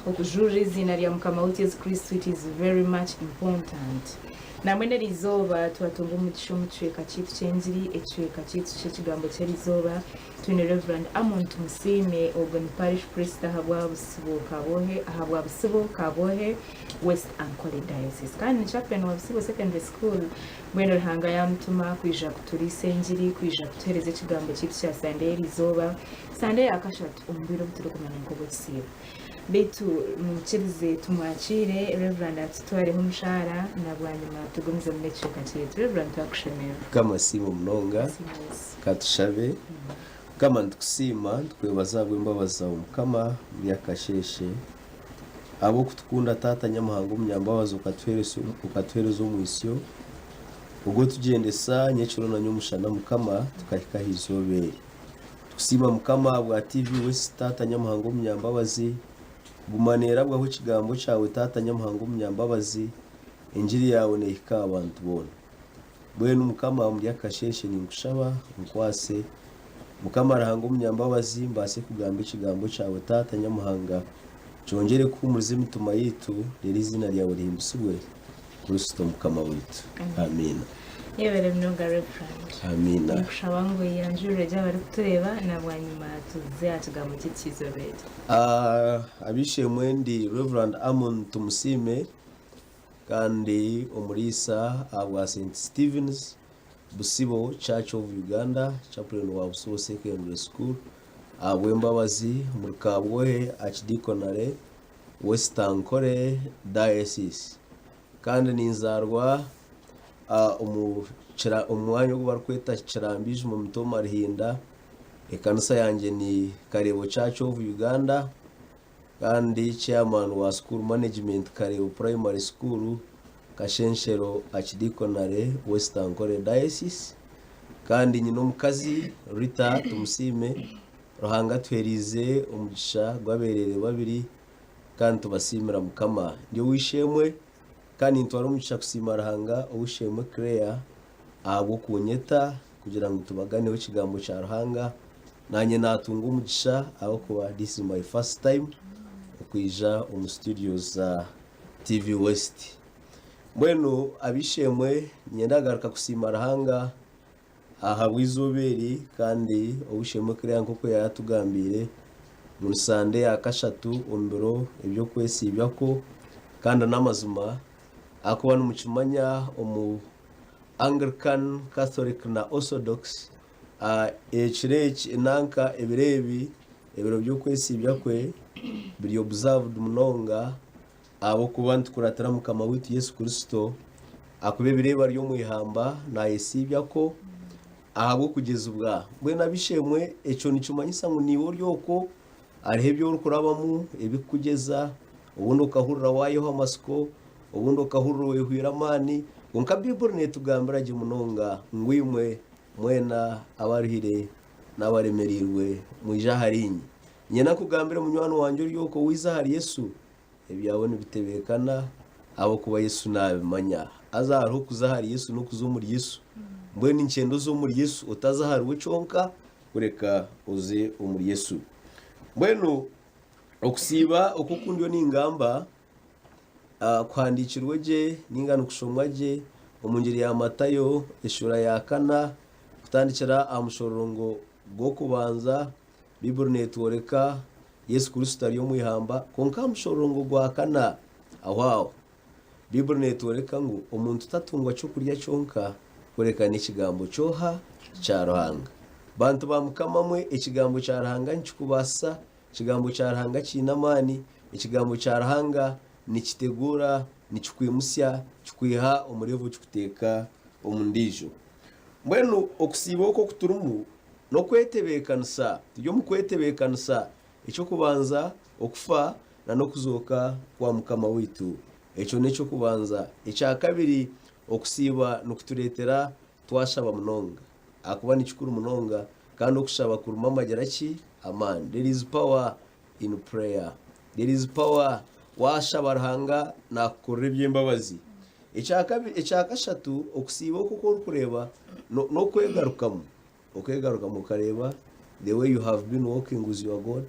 Okujurira eiziina rya Mukama waitu Yesu Kristo it is very much important. Nambwenu eriizooba twatunga omugisha omu kicweka kyaitu ky'engiri, ekicweka kyaitu ky'ekigambo ky'eriizooba, twine Rev. Amon Tumusiime, ogwo ni Parish Priest ahabwa Busibo Kabwohe, ahabwa Busibo Kabwohe, West Ankole Diocese. Kandi ni Chaplain wa Busibo Secondary School. Mbwenu Ruhanga yaamutuma kwija kuturiisa engiri, kwija kutuheereza ekigambo kyaitu kya Sande y'eriizooba, Sande ya kashatu omu bwire obu turikumanya nk'obw'ekisiibo. Beitu mwikirize tumwakiire Rev. Atutwareho omushaara na bwanyima tugumizemu n'ekicweka kyaitu. Rev. Twakushemererwa. Mukama asiimwe munonga. Ka tushabe. Mukama nitukusiima, nitukwebaza ahabw'embabazi zaawe Mukama omuri aka kasheeshe. Ahabw'okutukunda Taata Nyamuhanga omunyambabazi okatuheereza omwitsyo ogu otugyendesa nyekiro na nyomushana Mukama tukahika aha izooba eri. Tukusiima Mukama ahabwa TV West Taata Nyamuhanga omunyambabazi. Guma neerabwaho ekigambo kyawe Taata Nyamuhanga omunyambabazi, engiri yaawe neehika aha bantu boona. Mbwenu Mukama omuri aka kasheeshe ninkushaba onkwase Mukama Ruhanga omunyambabazi mbaase kugamba ekigambo kyawe Taata Nyamuhanga kyongyere kuhumuriza emitima yaitu reero eiziina ryawe rihimbisibwe Kristo Mukama waitu. Amiina. Yebare munonga Reverend. Amiina. Ninkushaba ngu oyanjurire gye abarikutureeba na bwanyima tuze aha kigambo kyaitu ky'eizooba eri. Ab'eishe-emwe ndi Rev. Amon Tumusiime Kandi omuriisa ahabwa Saint Stephen's Busibo Church of Uganda, Chaplain wa Busibo Secondary School, ahabw'embabazi omuri Kabwohe Archdeaconry, West Ankole Diocese. Kandi ninzaarwa omu mwanya ogu barikweta Kirambiijuma Mitooma Ruhinda. Ekanisa yangye ni Kareebo Church of Uganda. Kandi Chairman wa School Management Karebu Primary School, Kashenshero Archdeaconry, West Ankole Diocese. Kandi nyine omukazi Rita Tumusiime. Ruhanga atuheriize omugisha gw'abereere babiri kandi tubasiimira Mukama. Ndi ow'eishe-emwe kandi nintwara omugisha kusiima Ruhanga ow'eishe-emwe Clare ahabw'okunyeta kugira ngu tubaganeho ekigambo kya Ruhanga. Naanye naatunga omugisha ahabw'okuba this is my first time okwija omu studios za TV West. Mbwenu ab'eishe-emwe niinyenda kugaruka kusiima Ruhanga ahabw'eizooba eri kandi ow'eishe-emwe Claire nk'oku yaatugambiire ngu ni Sande ya kashatu omu biro eby'okwesiibyakwo kandi n'amazima ahakuba nimukimanya omu Anglican, Catholic na Orthodox Ekiro eki nanka ebiro ebi, ebiro by'okwesiibya kwe biri observed munonga ahabw'okuba nitukuratira Mukama waitu Yesu Kristo, ahakuba ebiro ebi ari omu ihamba naayesiibyakwo ahabw'okugyezibwa. Mbwenu ab'eishe-emwe ekyo nikimanyisa ngu naiwe ori okwo hariho ebi orikurabamu ebirikukugyeza, obundi okahurira waayehwa amatsiko, obundi okahurira oyehwire amaani, kwonka Baiburi neetugambira gye munonga ngu imwe Mwena abaruhire n'abaremereirwe, mwije ahariinye. Niinyenda nkugambire munywani wangye ori okwo waiza ahari Yesu, ebyawe nibitebeekana ahabw'okuba Yesu naabimanya. Haza hariho okuza ahari Yesu n'okuza omuri Yesu. Mbwenu niinyenda oze omuri Yesu, otaza ahariwe kyonka, kureka oze omuri Yesu. Mbwenu okusiiba oku oku ndiyo ningamba, Kuhandiikirwe gye nainga nikushomwa gye omu ngiri ya Matayo eshuura ya kana kutandikira aha mushororongo gw'okubanza. Baiburi neetworeka Yesu Kristo ari omu ihamba kwonka aha mushororongo gwa kana aho aho Baiburi neetworeka ngu omuntu tatungwa ky'okurya kyonka kureka n'ekigambo ky'oha? Kya Ruhanga. Bantu ba Mukama mwe ekigambo kya Ruhanga nikikubaasisa Ekigambo kya Ruhanga kiine amaani. Ekigambo kya Ruhanga nikiteguura, nikikwimutsya, kikwiha omu level kikuteeka omu ndiijo. Mbwenu okusiiba oku oku turimu n'okwetebeekanisa, turi omu kwetebeekanisa eky'okubanza okufa n'okuzooka kwa Mukama waitu. Ekyo n'eky'okubanza. Ekyakabiri, okusiiba nikutureetera twashaba munonga ahakuba ni kikuru munonga kandi okushaba kurimu amagira ki? Amaani. There is power in prayer. There is power washaba Ruhanga nakukorera eby'embabazi. Ekyakashatu okusiiba oku oku orikureeba n'okwegarukamu. Okwegarukamu okareeba the way you have been walking with your God,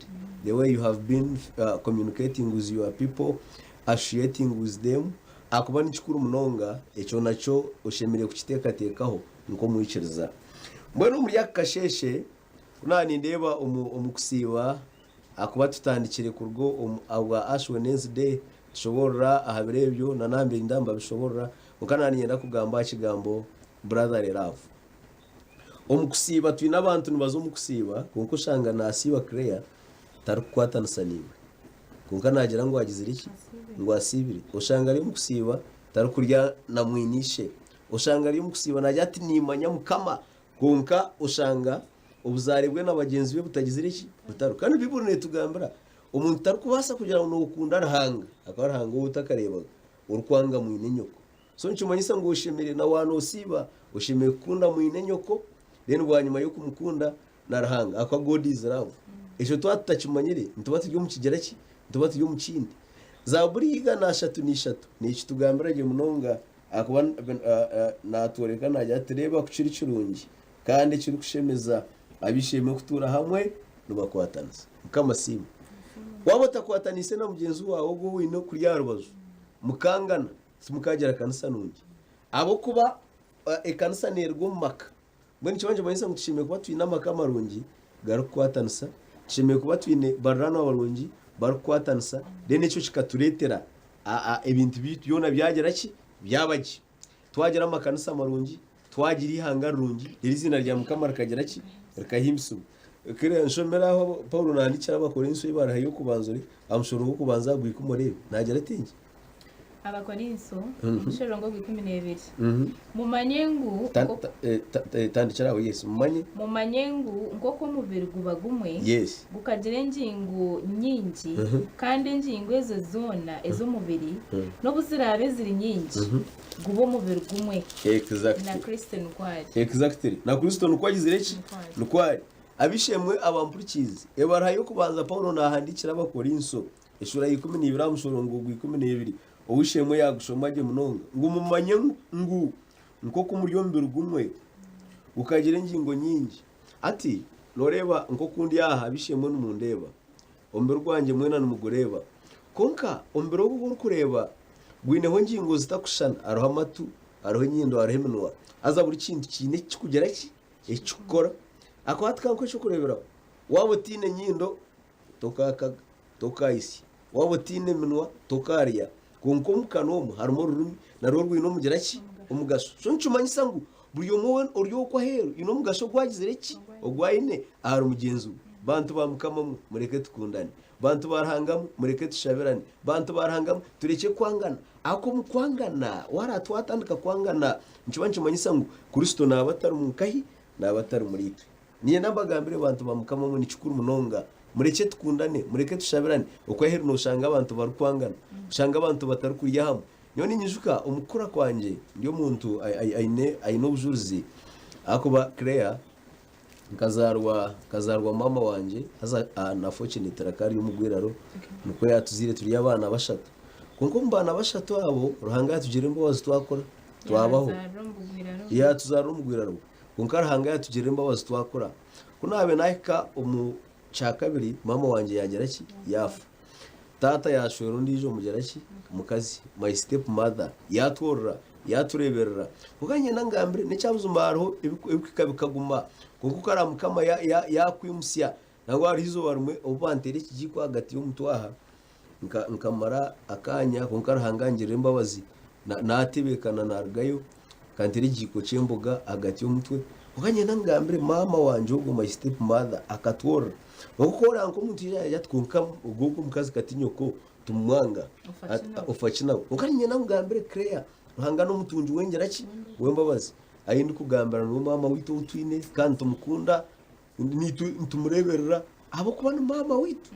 the way you have been communicating with your people, associating with them, ahakuba ni kikuru munonga ekyo nakyo oshemereire kukiteekateekaho nk'omwikiriza. Mbwenu omuri aka kasheeshe ku naaba nindeeba omu kusiiba ahakuba tutandikire kuruga omu ahabwa Ash Wednesday tushoboorora aha biro ebyo na n'aha mbere ndambabishoboorora kwonka naaba niinyenda kugamba aha kigambo brotherly love. Omu kusiiba twine abantu nibaza omu kusiiba kwonka oshanga nasiiba Claire tarikukwatanisa naiwe kwonka nagira ngu agizire ki? Ngu asiibire. Oshanga ari omu kusiiba tarikurya na mwine ishe. Oshanga ari omu kusiiba nagira ati nimanya Mukama kwonka oshanga obuzaare bwe na bagyenzi be butagizire ki? Butariho. Kandi Baiburi netugambira omuntu tarikubaasa kugira ngu nokunda Ruhanga ahakuba Ruhanga ou otakareebaga orikwanga mwine nyoko. So nikimanyisa ngu oshemereire na waaba noosiiba, oshemereire kukunda mwine nyoko, then bwanyima y'okumukunda na Ruhanga ahakuba God is love. Ekyo twaba tutakimanyire, nituba turi omu kigyera ki? Nituba turi omu kindi. Zaaburi 131 neekitugambira gye munonga ahakuba naatworeka naagira ati, Reeba ku kiri kirungi kandi ekirikushemeza ab'eishe-emwe kutuura hamwe nibakwatanisa. Mukama asiimwe. Waaba otakwataniise na mugyenzi waawe ogwo ou oine kuri aha rubaju, mukangana, Timukagira kanisa nungi ahabw'okuba ekanisa neeruga omu maka. Mbwenu nikiba nikimanyisa ngu tushemereire kuba twine amaka marungi garikukwatanisa, tushemereire kuba twine baruraanwa barungi barikukwatanisa, then ekyo kikatureetera ebintu byaitu byona byagira ki? Byaba gye. Twagira amakanisa marungi, twagira eihanga rirungi, reero eiziina rya Mukama rikagira ki? Rikahimbisibwa. Kare nshomere aho Paulo naahandikira Abakorinso ebaruha y'okubanza ori aha mushoro gw'okubanza aha gw'ikumi oreebe. Naagira ati ngi? Abakorinso, omushororongo ogw'ikumi n'ebiri. Mumanye ngu Ta- ta- eh, ta- eh, Tandikira aho, yes. Mumanye. Mumanye ngu nk'oku omubiri guba gumwe, Yes. gukagira engingo nyingi, kandi engingo ezo zoona ez'omubiri, n'obu ziraabe ziri nyingi, guba omubiri gumwe, na Exactly. Kristo nikwo ari. Exactly. Na Kristo nikwo agizire ki? Nikwo ari. Nikwo ari. Ab'eishe-emwe abampurikiize, ebaruha y'okubanza Paulo naahandiikira Abakorinso, Eshuura ya 12 aha mushorongo gwa 12, ow'eishe-emwe yaagushoma gye munonga, ngu mumanye ngu nk'oku muri omubiri gumwe, gukagira engingo nyingi. Hati, nooreeba nk'oku ndi aha, ab'eishe-emwe nimundeeba. Omubiri gwangye mwena nimugureeba. Kwonka omubiri ogu ogu orikureeba gwineho engingo zitakushushana. Hariho amatu, hariho enyindo, hariho eminwa. Haza buri kintu kiine eki kirikugira ki? Eki kirikukora. Ahakuba hati ka nkuhe eky'okureeberaho, waaba otaine nyindo, tokaakaga, tokaayitsya. Waaba otaine minwa, tokaarya. Kwonka omu kanwa omu harimu orurimi, narwo rwine omugira ki? Omugasho. So nikimanyisa ngu buri omwe weena ori okwo aheeru haine omugasho ogu agizire ki? Ogu aine ahari mugyenzi we. Bantu ba Mukama mwe, mureke tukundane. Bantu ba Ruhanga mwe, mureke tushabirane. Bantu ba Ruhanga mwe, turekye kwangana. Ahakuba omu kwangana, waaraaba twatandika kwangana, nikiba nikimanyisa ngu Kristo naaba atari nkahi? Naaba atari muriitwe. Niinyenda mbagambire bantu ba Mukama mwe, ni kikuru munonga. Murekye tukundane, mureke tushabirane. Okwo aheeru nooshanga abantu barikwangana, oshanga abantu batarikurya hamwe. Nyowe ninyijuka omu kukura kwangye ndi omuntu aine aine obujurizi ahakuba Claire nkazaarwa nkazaarwa maama wangye haza unfortunately akaba ari omugwiraro nikwo yaatuzaire turi abaana bashatu. Kwonka omu baana bashatu abo Ruhanga yaatugirira embabazi twakura twabaho. Yaabazaarira omu bugwiraro. Yaatuzaarira omu bugwiraro. Kwonka Ruhanga yatugirira embabazi twakura. Ku naabaire naahika omu kyakabiri, maama wangye yaagira ki? Yaafa. Taata yaashwera ondiijo mugira ki? Mukazi, my step mother, yaatworora, yaatureeberera. Kwonka niinyenda ngambire, n'ekyabuzima hariho ebikuhika bikaguma, kwonka ku araabe Mukama yaakwimutsya, nangwa hariho eizooba rimwe obu banteera ekigiiko ahagati y'omutwe aha, Nkamara akanya kwonka Ruhanga angirira embabazi natebeekana narugayo akantera ekijiiko ky'emboga ahagati y'omutwe kwonka niinyenda ngambire maama wangye ogwo my step mother akatworora kwonka ku oraba nk'omuntu yaija ati kwonka ogwo omukazi kati nyoko tumumwanga ofa ki nawe kwonka niinyenda nkugambire Claire Ruhanga n'omutungi w'engira ki w'embabazi ahi ndikugambira niwe maama waitu ou twine kandi nitumukunda Nitumureeberera ahabw'okuba ni maama waitu.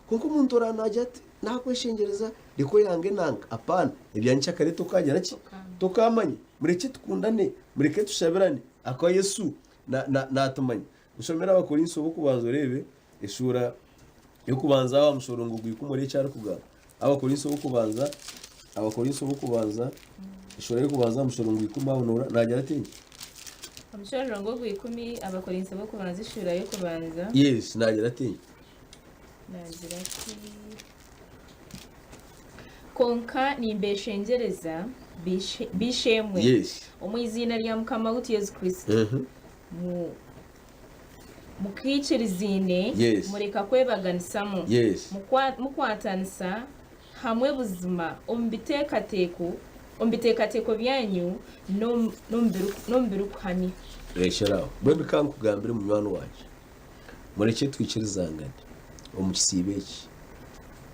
Kwonka omuntu oraba naagira ati, Naakweshengyereza reka oyange nanka, apaana, ebya nyenkyakare tokaagira ki? Tokaamanya. Murekye tukundane, mureke tushabirane ahakuba Yesu naatumanya. Nshomera Abakorinso b'okubanza oreebe eshuura y'okubanza aha mushorongo gw'eikumi oreebe eki arikugamba. Abakorinso b'okubanza, Abakorinso b'okubanza eshuura y'okubanza aha mushorongo gw'eikumi aho naagira ati. Omushororongo ogw'ikumi, Abakorinso b'okubanza eshuura y'okubanza. Yes, naagira ati. Naagira ati, Kwonka nimbeeshengyereza, b'eishe-emwe, omu iziina rya Mukama waitu Yesu Kristo, mukaikirizaine, mureka kwebaganisamu, mukwatanisa hamwe buzima omu biteekateeko omu biteekateeko byanyu n'omu birikuhamya. Rekyera aho. Mbwenu ka nkugambire munywani wangye, murekye twikirizangane omu kisiibo eki.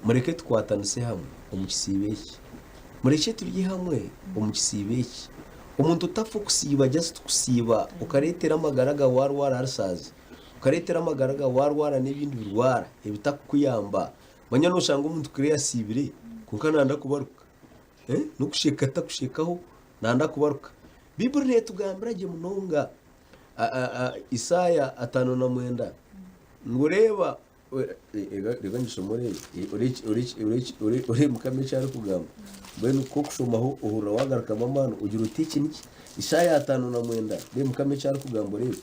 Mureke tukwatanise hamwe omu kisiibo eki. Murekye turye hamwe omu kisiibo eki. Omuntu otafa okusiiba just kusiiba okareetera amagara gawe waarwara arisaazi, okareetera amagara gawe waarwara n'ebindi birwara ebitakukuyamba. Manya noshanga omuntu kuri yasiibire kwonka nayenda kubaruka. N'okusheka takushekaho nayenda kubaruka. Baiburi netugambira gye munonga Isaaya 59 ngu reeba reka ngishome oreebe oreebe Mukama eki arikugamba. Mbwenu ku okushomaho ohurira wagarukamu amaani ogira oti eki niki? Isaaya 59 reeba Mukama eki arikugamba oreebe.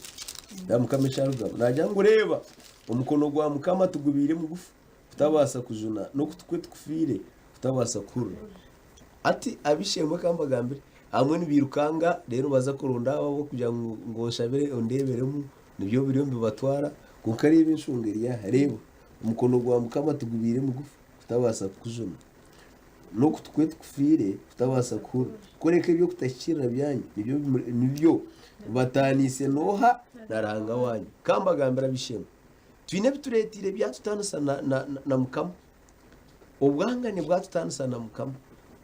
Reeba Mukama eki arikugamba. Naagira ngu reeba Omukono gwa Mukama tigubaire mugufu kutabaasa kujuna, n'okutu kwe tikufiire kutabaasa kuhurira. Hati ab'eishe-emwe ka mbagambire, abamwe nibairukanga reero baza kuronda ababo kugira ngu ngu onshabire ondeeberemu, nibyo biriyo nibibatwara, kwonka reeba enshonga eri aha, reeba omukono gwa Mukama tigubaire mugufu kutabaasa kukujuna, n'okutu kwe tikufiire kutabaasa kuhurira. Kureka eby'okutahikiirira byanyu nibyo nibyo bibataaniise n'oha? Na Ruhanga waanyu. Ka mbagambire ab'eishe-emwe, twine ebitureeteire byatutaanisa na, na, na, na Mukama. Obwangane bwatutaanisa na Mukama.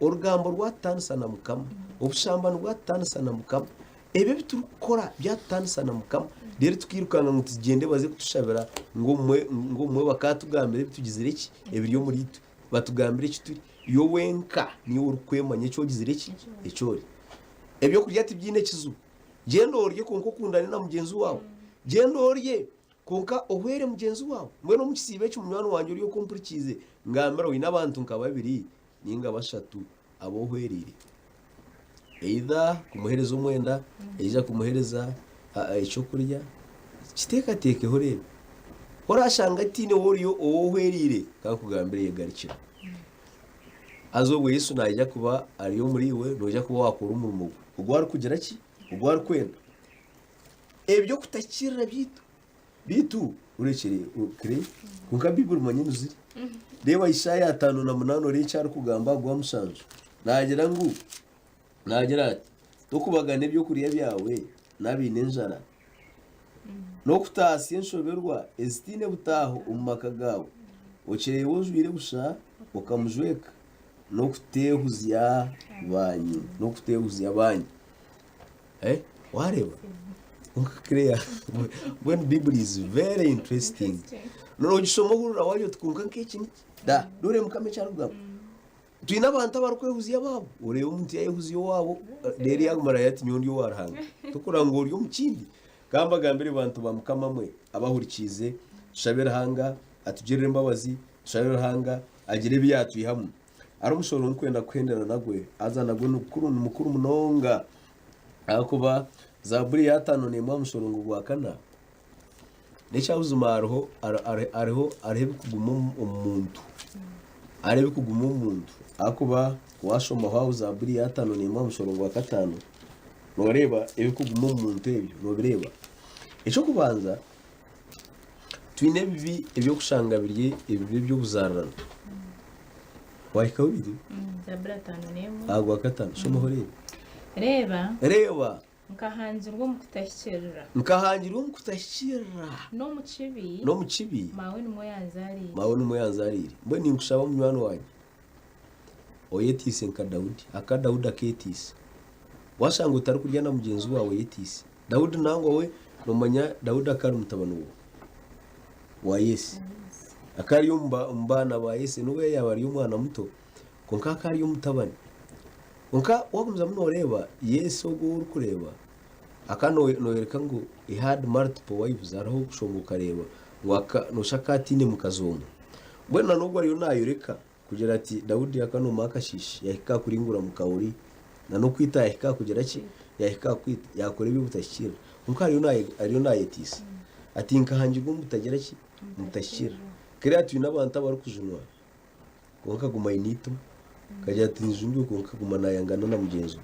Orugambo rwatutaanisa na Mukama. Obushambani bwatutaanisa na Mukama. Ebi ebi turikukora byatutaanisa na Mukama. Reero tukairukanga ngu tugyende baze kutushabira ngu obumwe ngu obumwe bakaatugambira ebi tugizire ki? Ebiri omuriitwe. Batugambire eki turi. Iwe wenka niiwe orikwemanya eki ogizire ki? Eki ori. Ebyokurya tibiine kizibu. Gyenda orye kwonka okundane na mugyenzi waawe. Gyenda orye kwonka ohwere mugyenzi waawe. Mbwenu omu kisiibo eki munywani wangye ori oku ompurikiize, ngambira oine abantu nka babiri nainga bashatu abu ohwereire. Either kumuheereza omwenda, either kumuheereza ekyokurya, kiteekateekeho oreebe. Ku oraashanga tihaine ou oriyo ou ohwereire, ka nkugambire yegarukire. Haza obwo Yesu naija kuba ari omuriiwe, noija kuba waakora omurimo gwe ogu arikugira ki? Ogu arikwenda. Eby'okutahikiirira byaitu Beitu orekyere kire kwonka Baiburi manya enuzire. Reeba Isaaya 58 oreebe eki arikugamba aha gwamushanju. Naagira ngu, naagira ati, Tokubagana ebyokurya byawe n'abaine enjara, n'okutaasya enshoberwa ezitaine butaaho omu maka gaawe, okireeba ojwaire busha okamujweka, n'okuteehuzya banyu, n'okuteehuzya banyu. Eh, wareeba Kwonka Claire, mbwenu Bible is very interesting. Nogishoma ohurira wagira oti kwonka nk'eki niki? Da, noreeba Mukama eki arikugamba. Twine abantu abarikwehuzya abaabo, oreeba omuntu yayehuzya owaabo, reero yaguma ararira ati nyowe ndi owa Ruhanga. Tokurora ngu ori omu kindi. Ka mbagambire bantu ba Mukama mwe abahurikiize, tushabe Ruhanga atugirire embabazi, tushabe Ruhanga agire ebi yatwihamu. Hariho omushoro ndikwenda kuhendera nagwe, haza nagwe ni mukuru munonga ahakuba Zaaburi yaataano n'emwe aha mushorongo gwa kana, n'ekyabuzima hariho hariho hariho ebirikuguma omu muntu, hariho ebirikuguma omu muntu ahakuba waashomaho aho Zaaburi yaataano n'emwe aha mushorongo gwa kataano, nooreeba ebirikuguma omu muntu ebyo noobireeba. Eky'okubanza Twine ebibi eby'okushanga biri ebibi eby'obuzaarirano. Wahikaho biri? Zaburi 51. Aha gwakataano shomaho oreebe. Reeba, Reeba, nkahangirwa omu kutahikiirira, nkahangirwa omu kutahikiirira n'omu kibi n'omu kibi maawe nimwo yanzaariire. maawe nimwo yanzaariire. Mbwenu ninkushaba munywani wangye, oyetiise nka Daudi. Aka Daudi akeetiisa. Waashanga otarikurya na mugyenzi waawe oyetiise. Daudi nangwa we nomanya Daudi akaba ari mutabani wa Yese. Akaba ari omu baana ba Yese n'obu yaaba ari omwana muto kwonka akaba ari omutabani. Kwonka wagumizamu noreeba Yese ogu ou orikureeba akaba noyoreka ngu he had multiple wives hariho okushoma okareeba ngu noshusha akaba ataine mukazi omwe. Mbwenu na n'ogu ariyo nayoreka Kugira ati, Daudi akanuma akashiisha, yaahika aha kuringura muka Uriya, na n'okwita yaahika aha kugira ki? Yaahika aha kwita, yaakora eby'obutahikiirira. Kwonka ariyo naye ariyo naayetiisa ati nkahangirwa omu butagira ki? Omu butahikiirira. Kare twine abantu abarikujunwa kwonka akaguma aine eitima. Akagira ati njunirwe kwonka akaguma naayangana na mugyenzi we.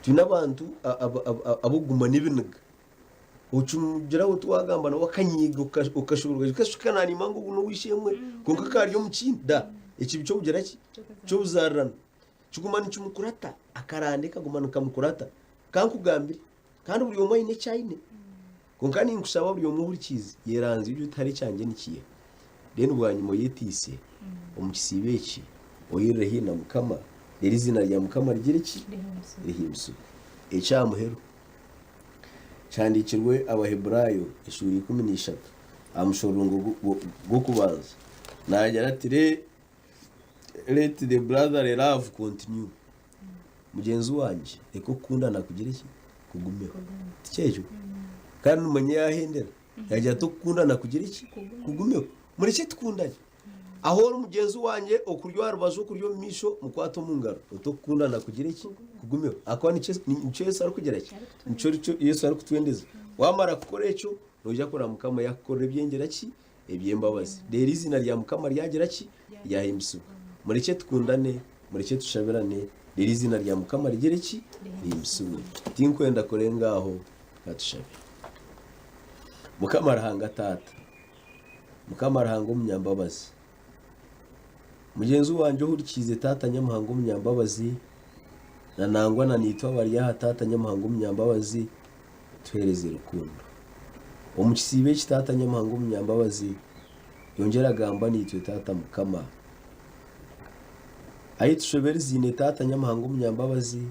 Twine abantu ab'okuguma n'ebiniga. Okimugira oti waagamba nawe akanyiiga okashoberwa okashuka naaniima ngu ogu n'ow'eishe-emwe kwonka akaba ari omu kindi. Ekibi ky'okugira ki? Ky'obuzaarirano. Kiguma nikimukurata, akarande kaguma nikamukurata. Ka nkugambire, kandi buri omwe aine eki aine. Kwonka ninkushaba buri omwe ohurikiize, yeranzye ogire oti hare ekyangye nikiiha. Then bwanyima oyetiise omu kisiibo eki, oyirire haihi na Mukama, reero eiziina rya Mukama rigire ki? Rihimbisibwe. Eky'aha muheru, kihandiikirwe Abaheburaayo eshuura 13 aha mushororongo gw'okubanza, naagira ati, Let the brotherly love continue. Mugyenzi wangye, reka okukundana kugire ki? Kugumeho. Tikyekyo? Kandi nimanya yaahendera. Yaagira ati okukundana kugire ki? Kugumeho. Murekye tukundane. Aho ori mugyenzi wangye okurya aha rubaju okurya omu maisho mukwate omu ngaro. Oti okukundana kugire ki? Kugumeho. Ahakuba nikyo nikyo Yesu arikugira ki? Nikyo Yesu arikutwendeza. Waamara kukora ekyo, noija kureba Mukama yaakukorera ebyengyera ki? Eby'embabazi. Reero eiziina rya Mukama ryagira ki? Ryahimbisibwa. Murekye tukundane, murekye tushabirane, reero eiziina rya Mukama rigire ki? Rihimbisibwe. Tinkwenda kurenga aho, ka tushabe. Mukama Ruhanga Taata, Mukama Ruhanga omunyambabazi, mugyenzi wangye ohurikiize Taata Nyamuhanga omunyambabazi, na nangwa na naitwe abari aha Taata Nyamuhanga omunyambabazi, Tuheereze rukundo. Omu kisiibo eki Taata Nyamuhanga omunyambabazi, yongyera gamba naitwe Taata Mukama. Ahi tushoberiziine Taata Nyamuhanga omunyambabazi,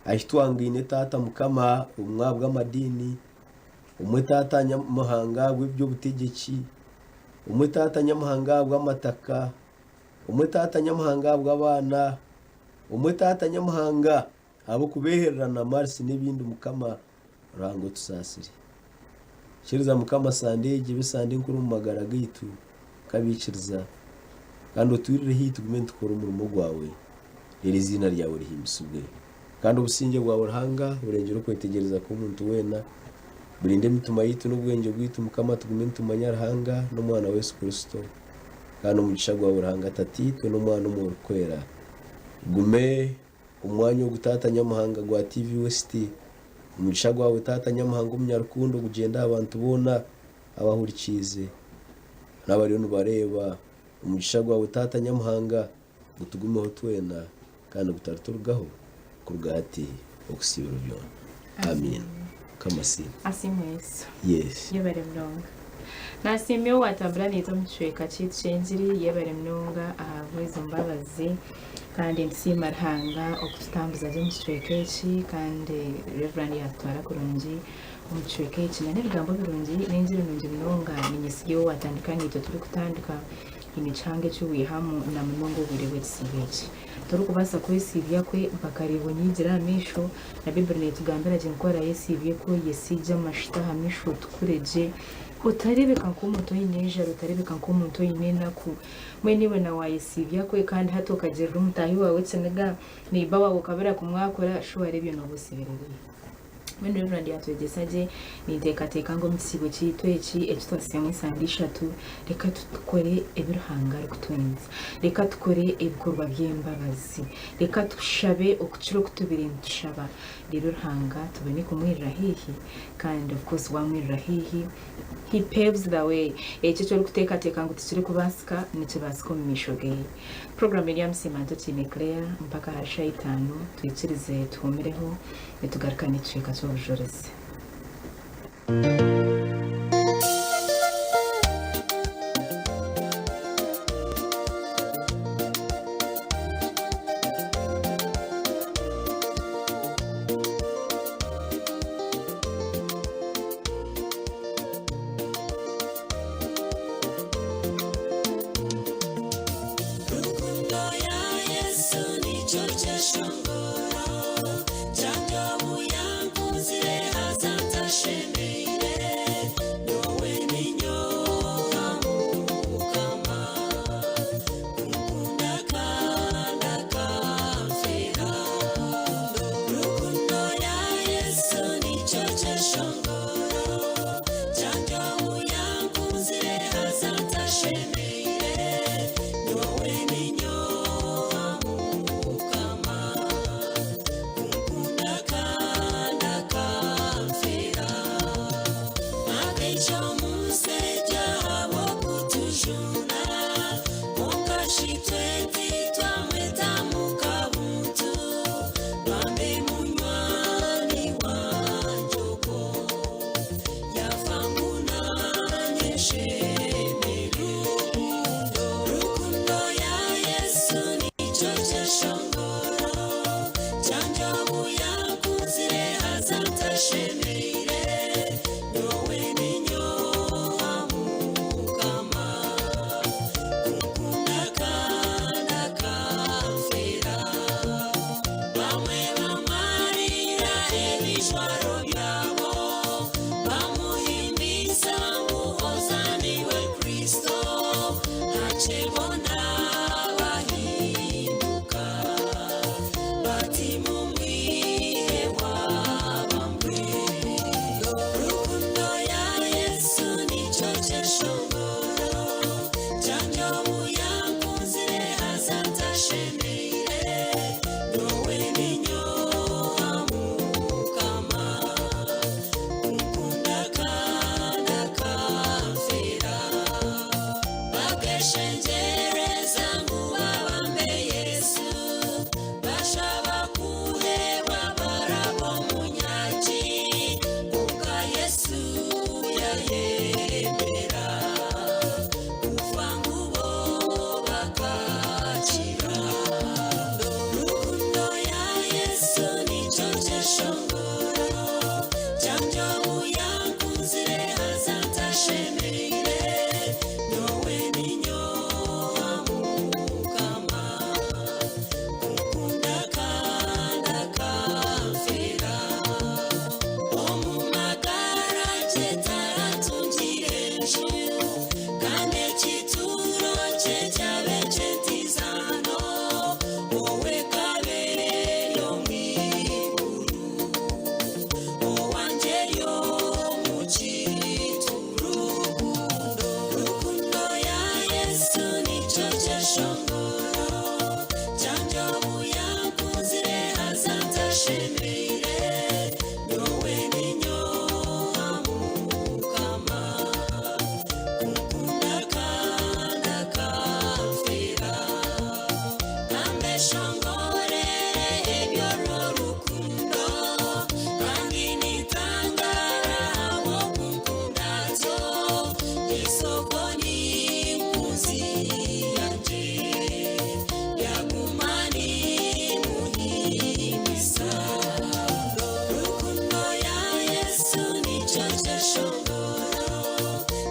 ahi twangaine Taata Mukama obumwe ahabw'amadiini, obumwe Taata Nyamuhanga ahabw'eby'obutegyeki, obumwe Taata Nyamuhanga ahabw'amataka, obumwe Taata Nyamuhanga ahabw'abaana, obumwe Taata Nyamuhanga Ahabw'okubeehererana marisi n'ebindi Mukama Ruhanga otusaasire. Ikiriza Mukama sande egi ebe sande enkuru omu magara gaitu nk'abaikiriza kandi otwirire haihi tugume nitukora omurimo gwawe reero eiziina ryawe rihimbisibwe. Kandi obusingye bwawe Ruhanga burengyere okwetegyereza kw'omuntu weena, burinde emitima yaitu n'obwengye bwaitu Mukama tugume nitumanya Ruhanga n'Omwana wa Yesu Kristo. Kandi omugisha gwawe Ruhanga Tataitwe n'Omwana Omwoyo Orikwera gume Omwanya ogu Taata Nyamuhanga gwa TV West, omugisha gwawe Taata Nyamuhanga omunyarukundo gugyende aha bantu boona abahurikiize n'abariyo nibareeba. Omugisha gwawe Taata Nyamuhanga gutugumeho twena kandi gutariturugaho kuruga hati okuhitsya ebiro byona. Amiina. Mukama asiimwe. Asiimwe Yesu. Yes. Yebare munonga. Nasiima iwe owatambura naitwe omu kicweka kyaitu ky'engiri, yebare munonga ahabw'ezo mbabazi kandi nitusiima Ruhanga okututambuza gye omu kicweka eki kandi Rev. Yatutwara kurungi omu kicweka eki na n'ebigambo birungi n'engiri nungi munonga ninyesiga iwe owatandika naitwe turikutandika haine kihango eki waihamu na munonga obwire bw'ekisiibo eki. Torikubaasa kwesiibya kwe mpaka reeba onyiigire aha maisho Na Baiburi netugambira gye ngu ku orayesiibye kwo oyesiigye amashuta aha maisho otukure gye, otarebeka nk'omuntu oine enjara, otarebeka nk'omuntu oine enaku. Mbwenu iwe na wayesiibya kwe kandi hati okagirira omutaahi waawe ekiniga, neiba waawe okabura kumwakura, shuwari ebyo nooba osibire biiha? Mbwenu Reverand yatwegyesa gye, ninteekateeka ngu omu kisiibo kyaitu eki eki twasiibamu esande ishatu, reka tukore ebi Ruhanga arikutwenza. Reka tukore ebikorwa by'embabazi. Reka tushabe okukira oku tubaire nitushaba. Reero Ruhanga tubone kumwirira haihi kandi of course waamwirira haihi, He paves the way. Ekyo eki orikuteekateeka ngu tikirikubaasika, nikibaasika omu maisho ge. Puroguraamu eri aha Musiimanto Kiine Claire mpaka ahari shaaha itaano. Twikirize tuhuumireho nitugaruka n'ekicweka ky'obujurizi. Rukundo ya Yesu nikyo kyeshongoro kyangye obu yankunzire haza ntashemeire. ntashemeire nyowe ninyoha mukama kunkunda kandi akamfera bakeshengereza ngu babambe Yesu bashaba kuheebwa baraba omunyaki konka Yesu yayemera kufa ngu bo bakakira. Rukundo ya Yesu nikyo kyeshongoro kyangye obu yankunzire haza ntashemeire nyowe ninyoha mukama kunkunda kandi akamfera omu magara gye taratungire enju kandi ekituro kye kyabe ky'entizano owe kabeeri omu iguru owangye eri omu kituro. Rukundo, rukundo ya Yesu nikyo kyeshongoro kyangye obu yankunzire haza ntashemeire nyowe ninyoha mukama kunkunda kandi akamfera kambeshongorere eby'orwo rukundo kandi nitangara ahabw'okunkunda atyo Yesu ogwo ni nkunzi yangye yaguma nimuhimbisa. Rukundo ya Yesu nikyo kyeshongoro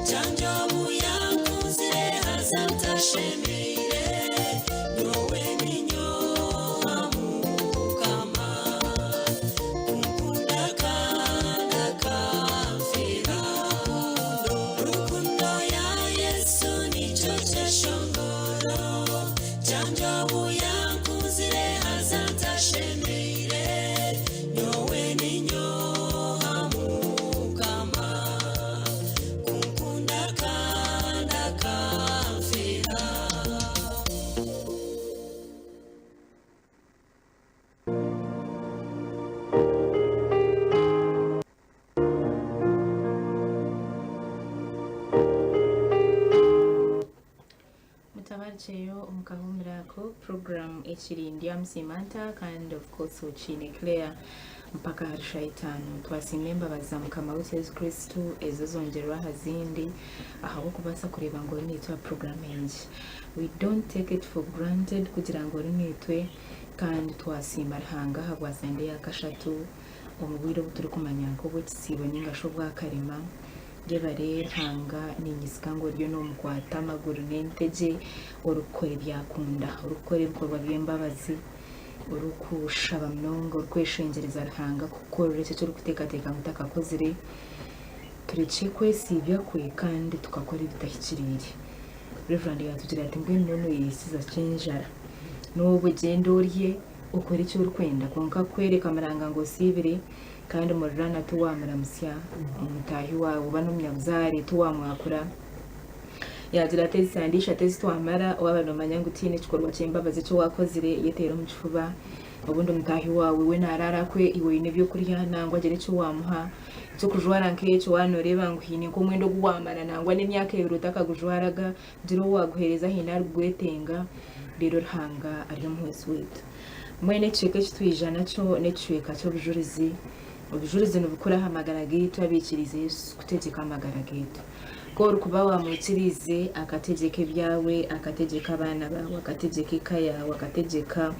kyangye obu yankunzire haza ntashemeire nyowe ninyoha mukama kunkunda kandi akamfera. Rukundo ya Yesu nikyo kyeshongoro kyangye obu yankunzire haza ntashemeire nyowe ninyoha mukama kunkunda kandi akamfera. Mutabarukyeyo omu kahuumuro ako puroguraamu ekiri Ndyamusiima nta kandi of course Okiine Claire mpaka ahari shaaha itaano. Twasiima embabazi za Mukama waitu Yesu Kristo ezo zongyerwa aha zindi ahabw'okubaasa kureeba ngu ori naitwe aha puroguraamu egi. We don't take it for granted kugira ngu ori naitwe kandi twasiima Ruhanga ahabwa sande ya kashatu omu bwire obu turikumanya nk'obw'ekisiibo ninga shi obwakarema. Yebare Ruhanga ninyesiga ngu oriyo nomukwata amaguru n'entegye orikukora ebi akunda, orikukora ebikorwa by'embabazi, orikushaba munonga, orikweshengyereza Ruhanga kukukorera ekyo eki orikuteekateeka ngu takakozire. Turekye kwesiibya kwe kandi tukakora ebitahikiriire. Rev. Yatugira ati mbwenu n'onu oyeyisiza ki enjara? N'obwe gyenda orye okore eki orikwenda kwonka kworeka muranga ngu osiibire kandi murirana tiwamuramutsya omutaahi waawe oba n'omunyabuzaare tiwamwakura. Yaagira ati ezi sande ishatu ezi twamara waaba noomanya ngu tihaine ekikorwa ky'embabazi eki waakozire yeteere omu kifuba. Obundi omutaahi waawe we naaraara kwe iwe oine ebyokurya nangwa gira eki waamuha. Eky'okujwara nk'ekyo waaba nooreeba ngu haine nk'omwenda ogu waamara nangwa n'emyaka ebiri otakagujwaraga gira ou waaguheereza haine arikugwetenga reero Ruhanga ari omuhwezi waitu. Mbwenu ekicweka eki twija nakyo n'ekicweka ky'obujurizi. Obujurizi nibukura aha magara gaitu abaikiriize Yesu kutegyeka amagara gaitu. Ku orikuba waamwikiriize akategyeka ebyawe, akategyeka abaana baawe, akategyeka eka yaawe, akategyeka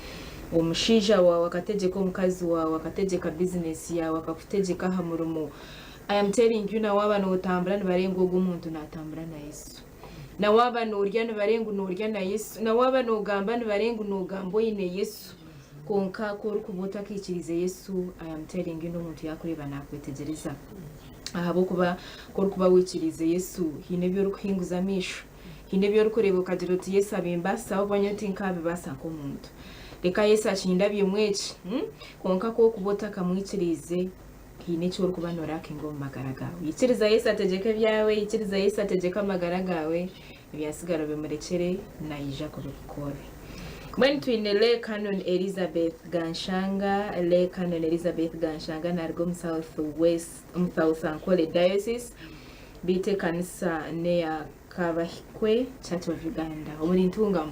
omushaija waawe, akategyeka omukazi waawe, akategyeka bizinesi yaawe, akakutegyeka aha murimo, I am telling you na waaba nootambura nibareeba ngu ogu omuntu naatambura na Yesu. Na waaba noorya nibareeba ngu noorya na Yesu. Na waaba noogamba nibareeba ngu noogamba oine Yesu. Kwonka ku orikuba otakaikiriize Yesu, I am telling you n'omuntu yaakureeba naakwetegyereza. Ahabw'okuba ku orikuba waikiriize Yesu, haine ebi orikuhinguza amaisho. Haine ebi orikureeba okagira oti Yesu abimbaasisa ahabw'okuba nyowe tinkaabibaasa nk'omuntu. Reka Yesu akindabyemu eki. Kwonka ku orikuba otakamwikiriize, Haine eki orikuba noorakinga omu magara gaawe. Ikiriza Yesu ategyeke ebyawe, ikiriza Yesu ategyeke amagara gaawe, ebyatsigara obimurekyere, naija kubikukorera. Mbwenu twine Lay Canon Elizabeth Ganshanga. Lay Canon Elizabeth Ganshanga naruga omu South West, omu South Ankole Diocese, beitu ekanisa neya Kabahikwe Church of Uganda omuri Ntungamo.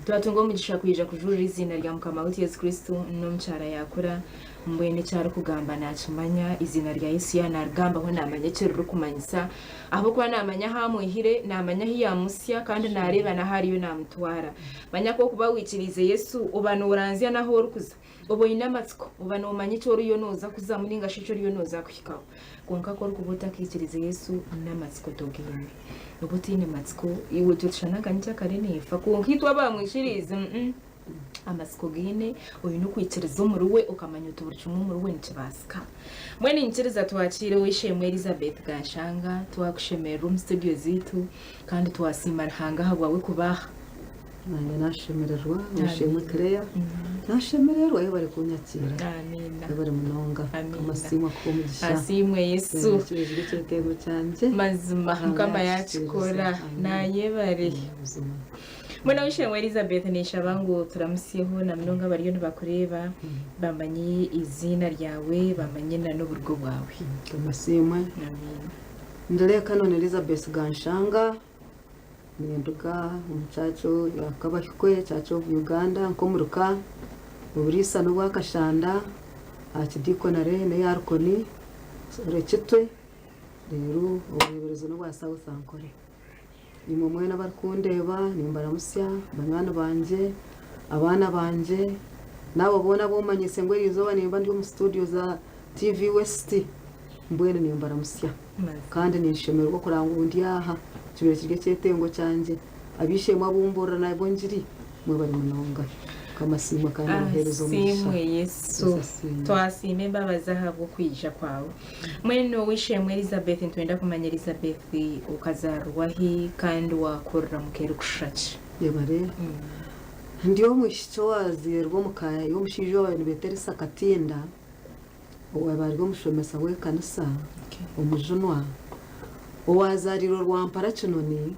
Twatunga omugisha kwija kujurira eiziina rya Mukama waitu Yesu Kristo n'omukyara yakura mbwenu eki arikugamba nakimanya, eiziina rya Yesu yaaba narigambaho namanya eki ririkumanyisa ahabw'okuba namanya ahu amwihire, namanya ahu yamusya kandi nareeba n'ahu ariyo namutwara. Manya ku orikuba wikiriize Yesu oba noranzya n'ahu orikuza. Oba oine amatsiko, oba noomanya eki oriyo nooza kuzamu nainga shi eki oriyo nooza kuhikaho. Kwonka ku orikuba otakaikiriize Yesu, n'amatsiko togaine. Oba otaine matsiko, iwe otyo tushushana nka nyenkyakare neefa. Kwonka itwe abaamwikiriize, mm, amatsiko ogaine, oine okwikiriza omuriwe, okamanya oti buri kimwe omuriwe nikibaasika. Mbwenu niinyikiriza twakiire ow'eishe-emwe Elizabeth Kanshanga, twakushemererwa omu studio zaitu, kandi twasiima Ruhanga ahabwawe kuba aha. Nanye nashemererwa ow'eishe-emwe Claire nashemererwa yebare kunyakiira yebare munonga Mukama asiimwe akuhe omugisha Asiimwe Yesu. Kibizire ekyetengo kyangye Mazima Mukama yakikora nayebare. Buzima. Mbwenu ow'eishe-emwe Elizabeth ninshaba ngu turamusyeho na munonga abariyo nibakureeba bamanye eiziina ryawe bamanye na n'oburugo bwawe. Mukama asiimwe. Amiina. Ndi Lay Canon Elizabeth Ganshanga. Ninduga omu church ya Kabahikwe Church of Uganda nkomuruka oburiisa n'obwa Kashanda aha kidikonare n'eya Rukoni sorry Kitwe reero obureeberezi n'obwa South Ankole. Imwe mwena abarikundeeba nimbaramutsya banywani bangye, abaana bangye n'abo boona abu omanyiise ngu eriizooba nimba ndi omu studio za TV West mbwenu nimbaramutsya. Kandi ninshemererwa kureba ngu ndi aha, kibaire kiri ekyetengo kyangye. Ab'eishe-emwe abu mbuurira nabo engiri, mwebare munonga. Mukama asiimwe kandi abaheereze omugisha. Asiimwe Yesu. Yesu asiimwe. Twasiima embabazi ahabw'okwija kwawe. Mbwenu ow'eishe-emwe Elizabeth, nitwenda kumanya Elizabeth okazaarwa hi kandi waakurira muka erikushusha ki? Yebare. Ndi omwishiki owaazairwe omu ka y'omushaija ou baabaire nibeeta Elisa Katinda. Owaabaire ari omushomesa w'ekanisa omujunwa, owaazaariirwe Rwampara Kinoni,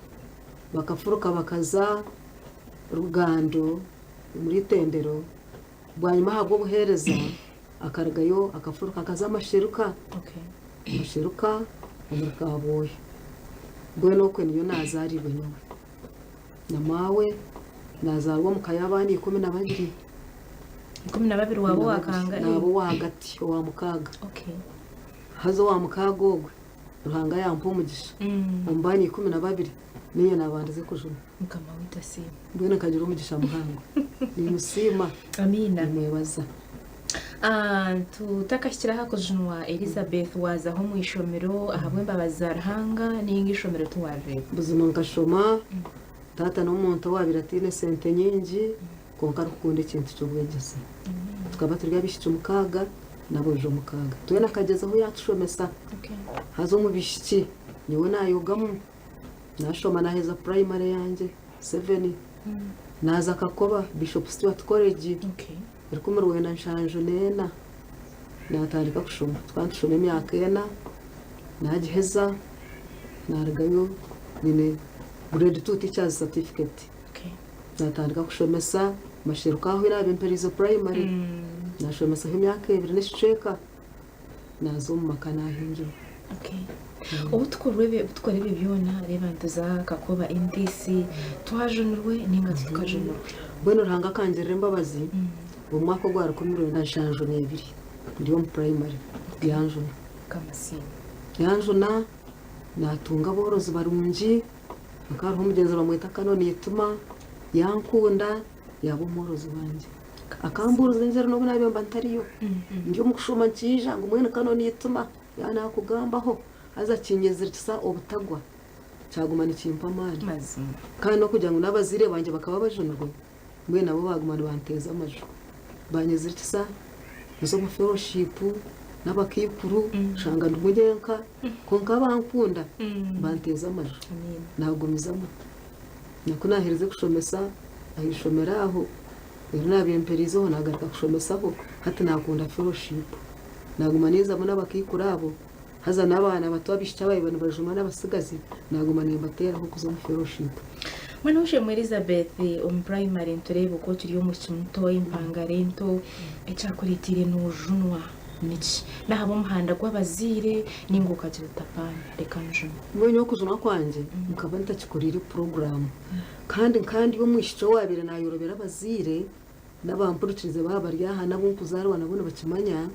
bakafuruka bakaza Rugando omuri Itendero, bwanyima ahabw'obuheereza akarugayo akafuruka akaza Masheruka, Masheruka omuri Kabwohe. Mbwenu okwe niyo naazaariirwe nyowe na maawe, naazaarwa omu ka y'abaana 12. 12 waaba owa kangahi? Naaba owahagati owa mukaaga. Okay. Haza owa mukaaga ogwe Ruhanga yampa omugisha omu baana 12 niinye naabandize kujunwa. Mukama waitu asiimwe. Mbwenu nkagira omugisha muhango. Niimusiima. Amiina. Nimwebaza. Ah, tutakahikire aha kujunwa Elizabeth waazaho omu ishomero ahabw'embabazi za Ruhanga ninga ishomero tiwarireeba? Buzima nkashoma, taata n'omuntu owaabaire ataine sente nyingi. Kwonka arikukunda ekintu ky'obwegyese. Tukaba turi abaishiki mukaaga n'aboojo mukaaga. Twena akagyezaho yaatushomesa. Haza omu baishiki nyowe naayogamu. Naashoma naaheza purayimare yangye seveni. Naaza Kakoba Bishop Stuart College 1974 naatandika kushoma. Tukaba nitushoma emyaka ena, naagiheza naarugayo nyine Grade Two Teachers Certificate. Natandika kushomesa masheruka ahu naaba Emperiizo Primary. Nashomesaho emyaka ebiri n'ekicweka, naaza omu maka naahingirwa. Obu tukora ebyo byona, reeba nituza Kakoba MTC, twajunirwe nainga titukajunirwe? Mbwenu Ruhanga akangirira embabazi, omu mwaka ogwa 1972 ndi omu primary yanjuna. Yanjuna, naatunga aboorozi barungi. Hakaba hariho omugyenzi bamweta Canon Itima, yankunda yaaba omworozi wangye. Akambuuriza enjara n'obu naabaire mba ntariyo. Ndi omu kushoma nkiija ngu mbwenu Canon Itima yaaba naakugambaho haza kinyezirikisa obutagwa kyaguma nikimpa amaani. Kandi n'okugira ngu n'abazaire bangye bakaba bajunirwe, mbwenu nabo baaguma nibanteeza amaju. Banyezirikisa nza omu fellowship n'abakaikuru nshanga ndimu nyenka kwonka bankunda banteeza amaju nagumizamu. Na ku naaherize kushomesa aha ishomero aho reero naabaire mperiizeho naagaruka kushomesaho hati naakunda fellowship. Naaguma ninzamu n'abakaikuru abo haza n'abaana bato abaishiki abaabaire nibajunwa n'abatsigazi naaguma nimbateeraho kuza omu fellowship. Mbwenu Ow'eishe-emwe Elizabeth, omu purayimare nitureeba oku okiri omwishiki muto, empangare nto, ekyakureeteire noojunwa niki? N'ahabw'omuhanda gw'abazaire nainga okagira oti apaana, reka njunwe? Mbwenu okujunwa kwangye nkaba ntakikoriire puroguraamu. Kandi nka ndi omwishiki owaabaire naayorobera abazaire, n'abampurikirize baaba bari aha n'abu nkuzaarwa nabo nibakimanya,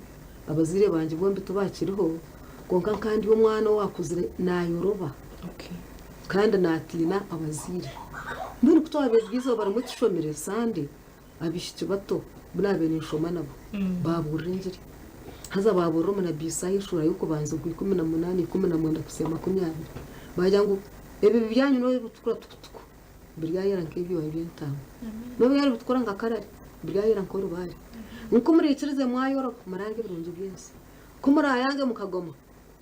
abazaire bangye bombi tibakiriho, kwonka nka ndi omwana owaakuzire naayoroba kandi naatiina abazaire. Mbwenu ku twabaire turi eizooba rimwe tushomire Sande, abaishiki bato bu naabaire ninshoma nabo baabuurira engiri. Haza baabuurira omu Nabi Isaaya eshuura y'okubanza ogwa 18, 19 kuhitsya 20. Baagira ngu ebibi byanyu n'obu bitukura tukutuku. Biryayera nk'ebyoya by'entaama, n'obu byari bitukura nka karari, biryayera nk'orubaare. Ku muraikirize mwayoroba, muraarya ebirungi by'ensi. Ku muraayange mukagoma,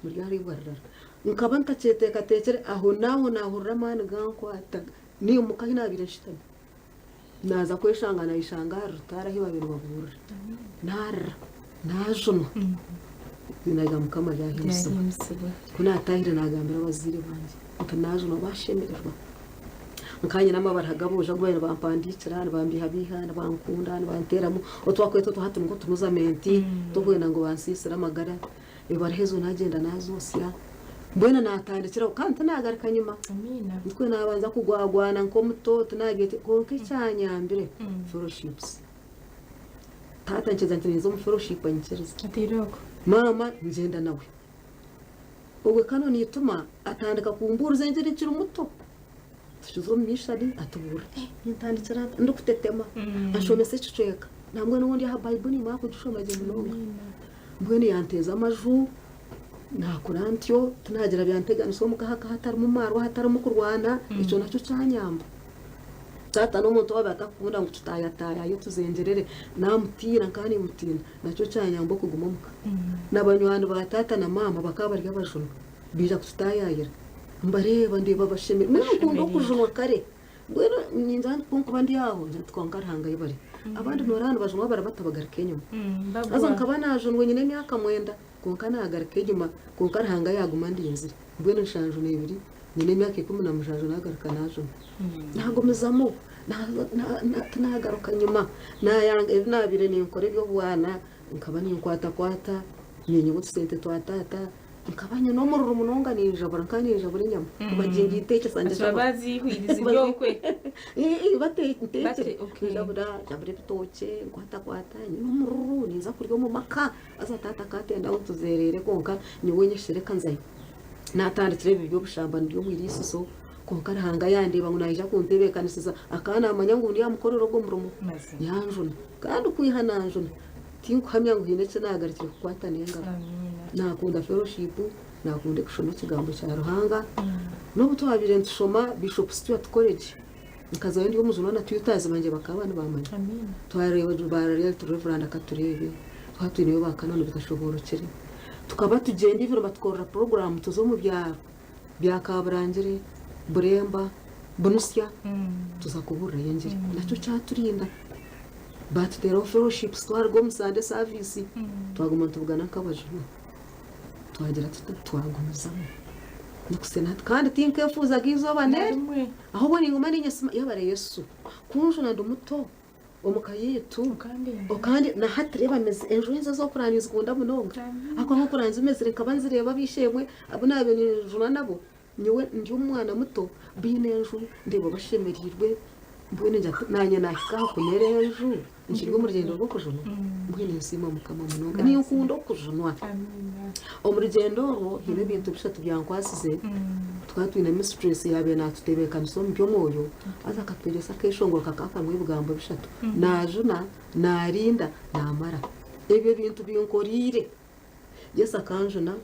muryariibwa rurara. Nkaba ntakyeteekateekire, ahonaaho naahurira amaani gankwata, naimuka ahu naabaire nshutami, naaza kweshanga naayeshanga ahari rutaari ahu baabaire nibabuurira. Naarira, naajunwa. Eiziina rya Mukama ryahimbisibwa. Ku naataahire naagambira abazaire bangye nti naajunwa, baashemererwa. Nkanyine amabara g'aboojo agu baabaire nibampandiikira, nibambiihabiiha, nibankunda, nibanteeramu otwakweta otwa hati nikwo otunuzamenti tw'okwenda ngu bansiisire amagara. Ebaruha ezo naagyenda naazoosya. Mbwenu naatandikiraho kandi tinaagaruka nyima. Nikwo naabanza kugwagwana nk'omuto tinaagira kwonka ekyanyambire fellowships. Taata nkyeza nti ninza omu fellowship anyikiriza. Maama ngyenda nawe. Obwe kanu niituma atandika kumbuuriza engeri nkiri muto. Tukiza omu mishani atubuurira. Eh, nintandikira nta? Ndikutetema. Anshomesa ekicweka. Nambwenu obu ndi aha Baibuli nimara kugishoma gye munonga. Mbwenu yanteeza amaju, naakura ntyo, tinagira byanteganisa omuka hakaba hatarimu maarwa, hatarimu kurwana, ekyo nakyo kyanyamba. Taata n'omuntu owaabaire atarikukunda ngu tutaayataayayo tuzengyerere, naamutiina nkaba nimutiina, nakyo kyanyamba okuguma omuka. Na banywani ba taata na maama bakaba bari abajunwa, baija kututaayaayira, mbareeba ndeeba bashemereirwe. Mbwenu nkunda okujunwa kare, mbwenu niingira nti ku nkuba ndi aho, ngira nti kwonka Ruhanga ayebare. Abandi nooreeba nibajunwa barabata bagaruka enyima. Haza nkaba naajunwa nyine emyaka mwenda, kwonka naagaruka enyima, kwonka Ruhanga yaaguma andinzire. Mbwenu 72 nyine emyaka 17 naagaruka naajunwa. Naagumizamu tinaagaruka nyima, naayanga ebi naabaire ninkora eby'obwana, nkaba ninkwatakwata, niinyiba otusente twa taata, nkaba nyine omururu munonga ninjabura, nkaba ninjabura enyama, baginteekyesa njabura njabura ebitookye, nkwatakwata, nyine omururu ninza kurya omu maka, haza taata akantenda ngu tuzereere kwonka nyowe nyeshereka nzayo. Naatandikira ebibi by'obushambani ndi omu iriisizo, kwonka Ruhanga yaandeeba ngu naija kuntebeekanisiza, akaba naamanya ngu ndi aha mukorera ogwo murimo, yanjuna. Kandi kwiha nanjuna, tinkuhamya ngu haine eki naagarukire kukwata n'engaro. Naakunda fellowship, naakunda kushoma Ekigambo kya Ruhanga. N'obu twabaire nitushoma Bishop Stuart College, nkazayo ndi omujunwa na tutors bangye bakaba nibaamanya. Twareeba baararya Rev. Akatureebe, twaba twineyo ba Canon bitashoboorokire. Tukaba tugyenda even batukorera puroguraamu tuza omu byaro bya Kaburangire, Buremba, Bunusya tuza kubuurirayo engiri. Nakyo kyaturinda. Baatuteeraho fellowships twaruga omu Sunday service twaguma nitubugana nk'abajunwa. Twagira tuta? Twagumizamu. Nikuhitsya na hati. Kandi tinkeefuuzaga eizooba n'erimwe. Ahobwe ninguma niinyesiima yebare Yesu kunjuna ndi muto. Omu ka yaitu kandi na hati reeba meze enju ezi ez'okuranzya nizikunda munonga ahakuba nk'okuranzya mezire nkaba nzireeba ab'eishe-emwe abu naabaire ninjuna nabo nyowe ndi omwana muto baine enju ndeeba bashemereirwe mbwenu ngira nti naanye naahika aha kumera enju nkiri omu rugyendo rw'okujunwa mbwenu ninsiima Mukama munonga ninkunda okujunwa. Omu rugyendo orwo haine ebintu bishatu byankwasize Tukaba twine misituresi yaabaire naatutebeekanisa omu by'omwoyo, haza akatwegyesa akeeshongoro kakaba karimu ebigambo bishatu, Naajuna, naarinda, naamara. Ebyo bintu binkoreire. Yesu akanjuna,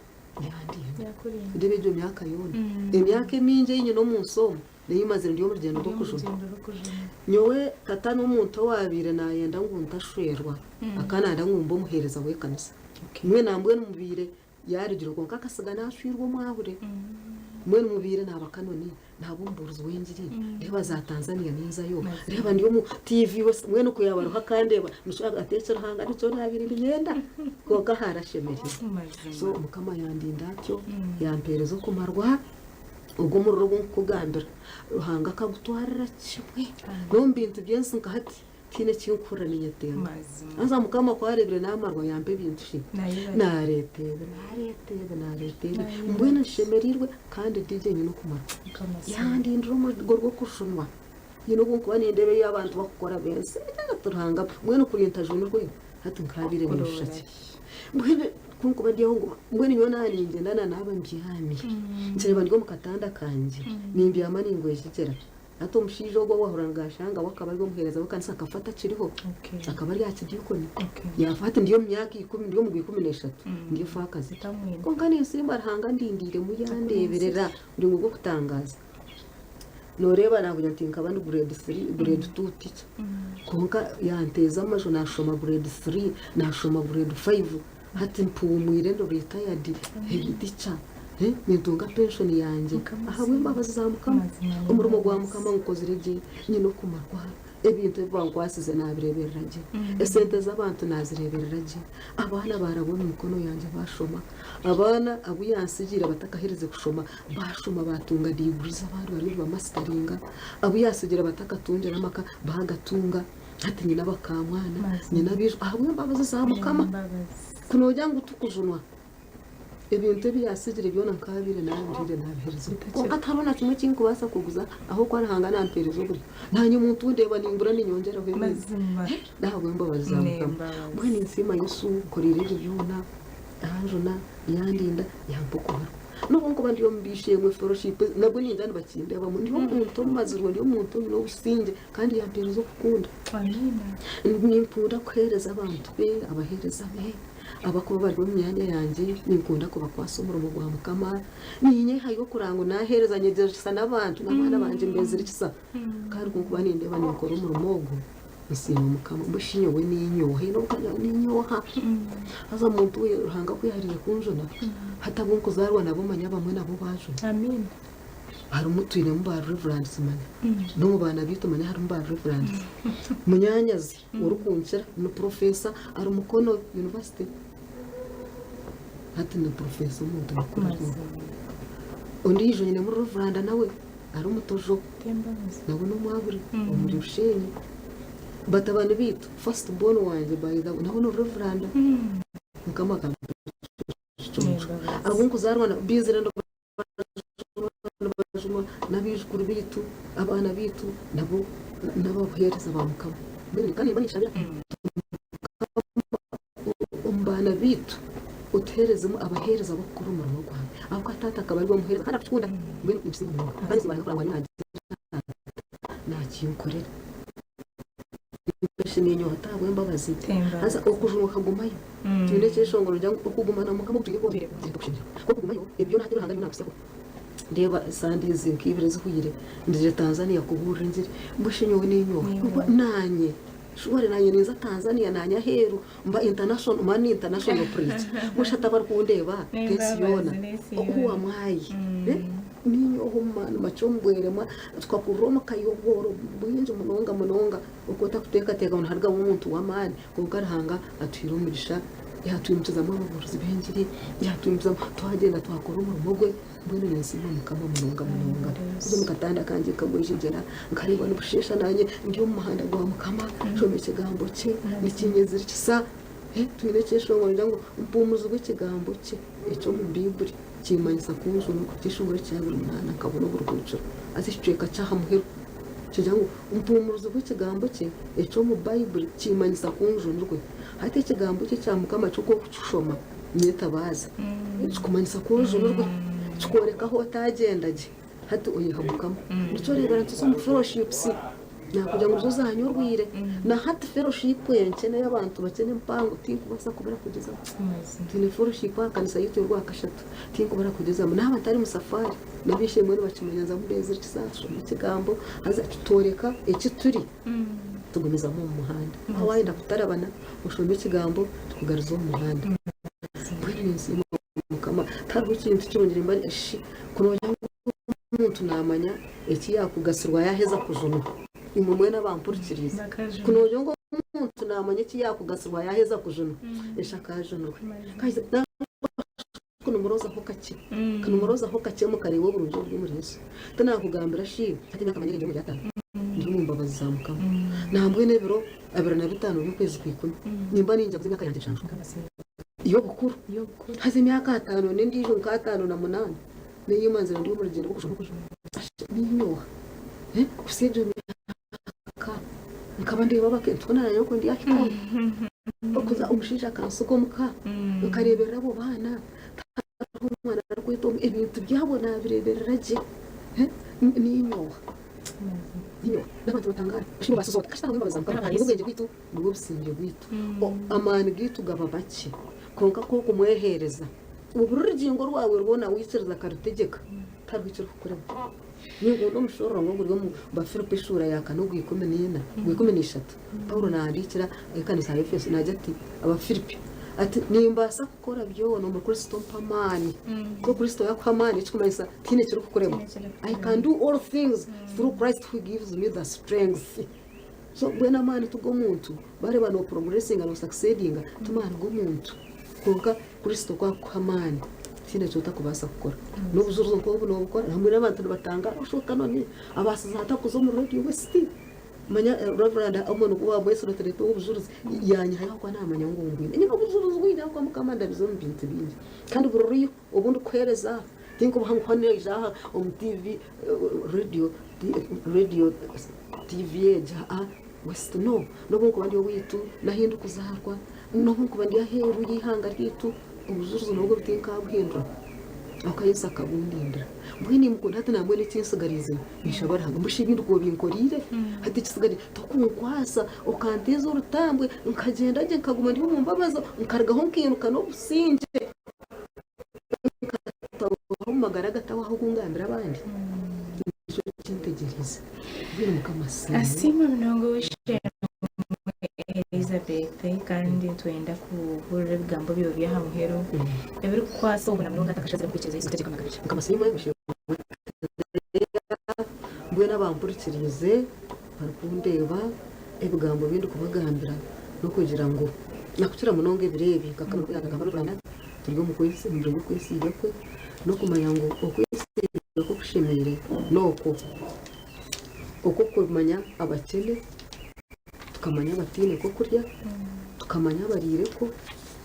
yandinda. Reeba egyo myaka yoona. Emyaka emingi ei nyine omu nsi omu, niyo mazire ndi omu rugyendo rw'okujunwa. Nyowe tata n'omuntu owaabaire naayenda ngu ntashwerwa, akaba naayenda ngu mbe omuheereza w'ekanisa. Mbwenu nambwenu mubaire Yaarugire kwonka akasiga naashwirwa omwahure. Mbwenu mubaire naaba Kanoni, naaba omubuurizi w'engiri, reeba za Tanzania ninzayo, reeba ndi omu TV mbwenu ku yaabaruha akandeeba, nikyo ateekire Ruhanga nikyo naabaire niinyenda. Kwonka harashemereire. So Mukama yandinda atyo, yampeereza okumarwa. Ogwo omuriro ogu ndikukugambira, Ruhanga akagutwarira kimwe. N'omu bintu by'ensi nka hati, tihaine eki ndikuhurira ninyetenga. Haza Mukama ku areebire naamarwa yampa ebintu shi, naareeta ebi, naareeta ebi, naareeta ebi. Mbwenu nshemereirwe kandi ndi gye nyine okumarwa. Yandindira omurigo rw'okujunwa. Nyine obu nkuba nindeeba ebi abantu bakukora b'ensi, ati Ruhanga mbwenu kuri ntajunirwe, hati nkaabaire ninshusha ki? Mbwenu ku nkuba ndi aho ngu mbwenu nyowe naaba ningyenda na naaba mbyami, nkireeba ndi omu katanda kangye, nimbyama ningwejegyera. Hati omushaija ogwo ou waahurira nigashanga we akaba ari omuheereza w'ekanisa akafa atakiriho, akaba ari aha kidiikoni, yaafa hati ndi omu myaka ikumi, ndi omu gw'ikumi n'eshatu, ndi efaakazi. Kwonka ninsiima Ruhanga andindiiremu yandeeberera omuringo gw'okutangaaza. Nooreeba naakugira nti nkaba ndi grade three, grade two teacher kwonka yanteeza amaju naashoma grade three, naashoma grade five hati mpuumwire ndi retired head teacher nintunga pension yangye ahabw'embabazi za Mukama. Omurimo gwa Mukama ngukozire gye, nyine okumarwa, ebintu ebi bankwatsize naabireeberera gye, esente z'abantu naazireeberera gye, abaana baaraba omu mikono yangye baashoma. Abaana abu yantsigiire batakaherize kushoma, baashoma baatunga diguri z'abandi bariyo nibamasitaringa. Abu yaatsigiire batakatungire amaka baagatunga. Hati nyine abakaamwana, nyine abaijukuru ahabw'embabazi za Mukama. Ku noogira ngu tikujunwa, ebintu ebi yaatsigire byona nkaabaire naabiriire naabiherize. Kwonka tihariho na kimwe eki ndikubaasa kuguza ahabw'okuba Ruhanga nampeereza oburyo. Naanye omuntu ou ndeeba ningura niinyongyeraho ebindi. N'ahabw'embabazi za Mukama. Mbwenu ninsiima Yesu onkoreire ebyo byona. Yanjuna, yandinda, yampa okumarwa. N'obu nkuba ndi omu b'eishe-emwe fellowship, nabwo ningira nibakindeebamu. Ndi omuntu omazirwe, ndi omuntu oine obusingye kandi yampeereza okukunda. Ninkunda kuheereza abantu be, abaheereza be, abakuba bari omu myanya yangye, ninkunda kubakwasa omurimo gwa Mukama. Ninyehayo kureba ngu naaheereza, nyegyesa n'abantu, n'abaana bangye mbeezirikisa. Kandi ku nkuba nindeeba ninkora omurimo ogu, nsiima Mukama. Mbwenu shi nyowe niinyoha? Haine obu nkagira ngu niinyoha? Haza omuntu we Ruhanga ku yaaherize kunjuna, hati abu nkuzaarwa nabo manya abamwe nabo baajuna. Harimu twinemu ba Reverends manya, n'omu baana baitu manya harimu ba Reverends. Munyaanyazi orikunkira ni Professor ari Mukono University. Hati ni Professor omuntu mukuru rwonka. Ondiijo nyinemu Reverend nawe. Ari omutojo nawe n'omwaburi omuri Rushenyi. Batabani baitu first born wangye by the way nawe ni Reverend. Mukama akampa ekiconco. Abu nkuzaarwa nabo baizire nibajunwa n'abaijukuru baitu, abaana baitu nabo n'abaheereza ba Mukama. Mbwenu kandi nimba ninshabira Mukama omu baana baitu otuheerezemu abaheereza b'okukora omurimo gwawe ahabw'okuba taata akaba ari omuheereza kandi arikukunda mbwenu ninkisiima munonga kandi nsiima Ruhanga kureba ngu ariyo naagira naakinkorera. Shi ninyoota ahabw'embabazi haza okujunwa kukagumayo. Twine ekyeshongoro nikigira ngu okuguma na Mukama obutwire bwona nikireeta okushemererwa. Ku orikugumayo ebi byona hati Ruhanga ariyo naakuhitsyaho. Ndeeba sande ezi nka ibiri ezihweire ndire Tanzania kubuurira engiri. Mbwenu shi nyowe ninyoha? Naanye shuwari naanye ninza Tanzania naanye aheeru Mba international mba ni international preacher mbwenu hati abarikundeeba k'ensi yoona who am I eh niinye oha omu maani makye omu bweremwa tukakurira omu ka y'obworo bwingi munonga munonga oku otakuteekateeka ngu niharugamu omuntu w'amaani kwonka Ruhanga atuhaire omugisha yaatwimukizamu ababuurizi b'engiri yaatwimukizamu twagyenda twakora omurimo gwe Mbwenu ninsiima Mukama munonga munonga. Nza omu katanda kangye nkagwejegyera, nkareeba nibusheesha naanye ndi omu muhanda gwa Mukama, nshoma ekigambo kye, nikinyezirikisa. Twine ekyeshongoro nikigira ngu mpuumuzibwa ekigambo kye eky'omu Baiburi, kimmanyisa ku njunwa. Ekyeshongoro ekya 28 nkabona oburuhuukiro. Haza ekicweka ky'aha muheru nikigira ngu mpuumurizibwa ekigambo kye eky'omu Baiburi, kimmanyisa ku njunirwe. Hati ekigambo kye ekya Mukama kyo ku orikukishoma, N'etabaaza nikikumanyisa ku ojunirwe, kikworeka ahu otagyenda gye hati oyeha Mukama. Nikyo oreebera nituza omu fellowships nakugira ngu nizo zanyorweire. Na hati fellowship enkye n'ey'abantu bakye n'empango tinkubaasa kubura kugyezamu. Twine fellowship aha kanisa yaitu y'orwakashatu tinkubura kugyezamu. Naaba ntari mu safari n'ab'eishe-emwe nibakimanya nzamu mbeezirikisa tushoma ekigambo haza kitworeka eki turi tugumizamu omu muhanda. Waaba wayenda kutarabana Oshome ekigambo kikugaruze omu muhanda. Mbwenu ninsiima Mukama. Tihariho kintu kirungi nimba shi ku noogira ngu omuntu naamanya eki yaakugasirwa yaaheza kujunwa. Imwe mwena abampurikiriize. Ku noogira ngu omuntu naamanya eki yaakugasirwa yaaheza kujunwa, eshi akaajunirwe. Nangwa shi ku nimuroozaho kakye. kakye. Nimuroozaho kakye mukareeba oburungi oburi omuri Yesu. Tinakugambira shi hati emyaka manyire ndi omuri ataano ndi omu mbabazi za Mukama. Nambwenu ebiro 25 by'okwezi kwa ikumi nimba ninjaguza emyaka yangye nshanju y'obukuru. Haza emyaka ataano n'endiijo nka 58 neyo manzire ndi omu rugyendo rw'okujunwa. Ninyoha kuhitsya egyo myaka nkaba ndeeba abakentwona na nyoko ndi ahika okuza omushaija akansiga omuka nkareeberera abo baana. Hariho omwana arikwetwa ebintu byabo nabireberera gye ninyowe ninyowe n'abantu nibatangara oshusha obaasize ota kasita ahabw'embabazi za Mukama nibwo bwengye bwaitu nibwo busingye bwaitu amaani gaitu gaba makye kwonka ku orikumweheereza buri rugingo rwawe rwona waikiriza akarutegyeka tihariho ekirikukurema. Ninkunda omushororongo oguri omu Bafilipi eshuura ya kana ogwa 14 ogwa 13 Paulo nahandiikira ekanisa ya Efeso naagira ati Abafilipi ati nimbaasa Kukora byona omuri Kristo ompa amaani. Ku Kristo yakuha amaani ekikumanyisa tihaine ekirikukurema. I can do all things through Christ who gives me the strength. So mbwenu amaani ti g'omuntu. Bareeba no progressinga no succeedinga ti maani g'omuntu. Kwonka Kristo ku akuha amaani tihaine eki otakubaasa kukora. N'obujurizi nk'obu nobukora hamwe n'abantu nibatangaara oshoka none abaasize ata kuza omu Radio West. Manya Rev. Amon ku waamwetsire oti reeta obujurizi, yaanyihayo ahabw'okuba naamanya ngu mbwine. Nyine obujurizi bwingi ahabw'okuba Mukama andabize omu bintu bingi. Kandi buri ruriho obu ndikuheereza aha, tinkubaha ngu hanu naija aha omu TV, radio, radio, TV egi aa West no. N'obu nkuba ndi owaitu, n'ahu ndikuzaarwa, n'obu nkuba ndi aheeru y'eihanga ryaitu, Obujurizi nobwo tinkabuhindura ahabw'okuba Yesu akabundindira. Mbwenu nimukunda hati nambwenu ekintsigariize ninshaba Ruhanga mbwenu shi ebindi kobinkoreire hati ekitsigaire tokunkwasa okanteeza orutambwe nkagyenda gye nkaguma ndi omu mbabazi nkarugaho nkairuka n'obusingye nkataho omu magara agatahwaho ogu ngambira abandi nikyo kintegyereize mbwenu Mukama asiimwe. Asiimwe munonga ow'eishe-emwe Elizabeth kandi nitwenda kuhurira ebigambo byawe by'aha muheru ebirikukwasa ogwo na munonga atakashaziremu kwikiriza Yesu kutegyeka amagara ge. Mukama asiimwe ow'eishe-emwe Claire, mbwenu abampurikiriize barikundeeba ebigambo bi ndikubagambira n'okugira ngu nakukira munonga ebiro ebi nka Rwanda turi omu biro by'okwesiiba kwe n'okumanya ngu okwesiiba kwe okushemeire n'okwo okw'okumanya abakyene tukamanya abataine k'okurya, tukamanya abariire kwo,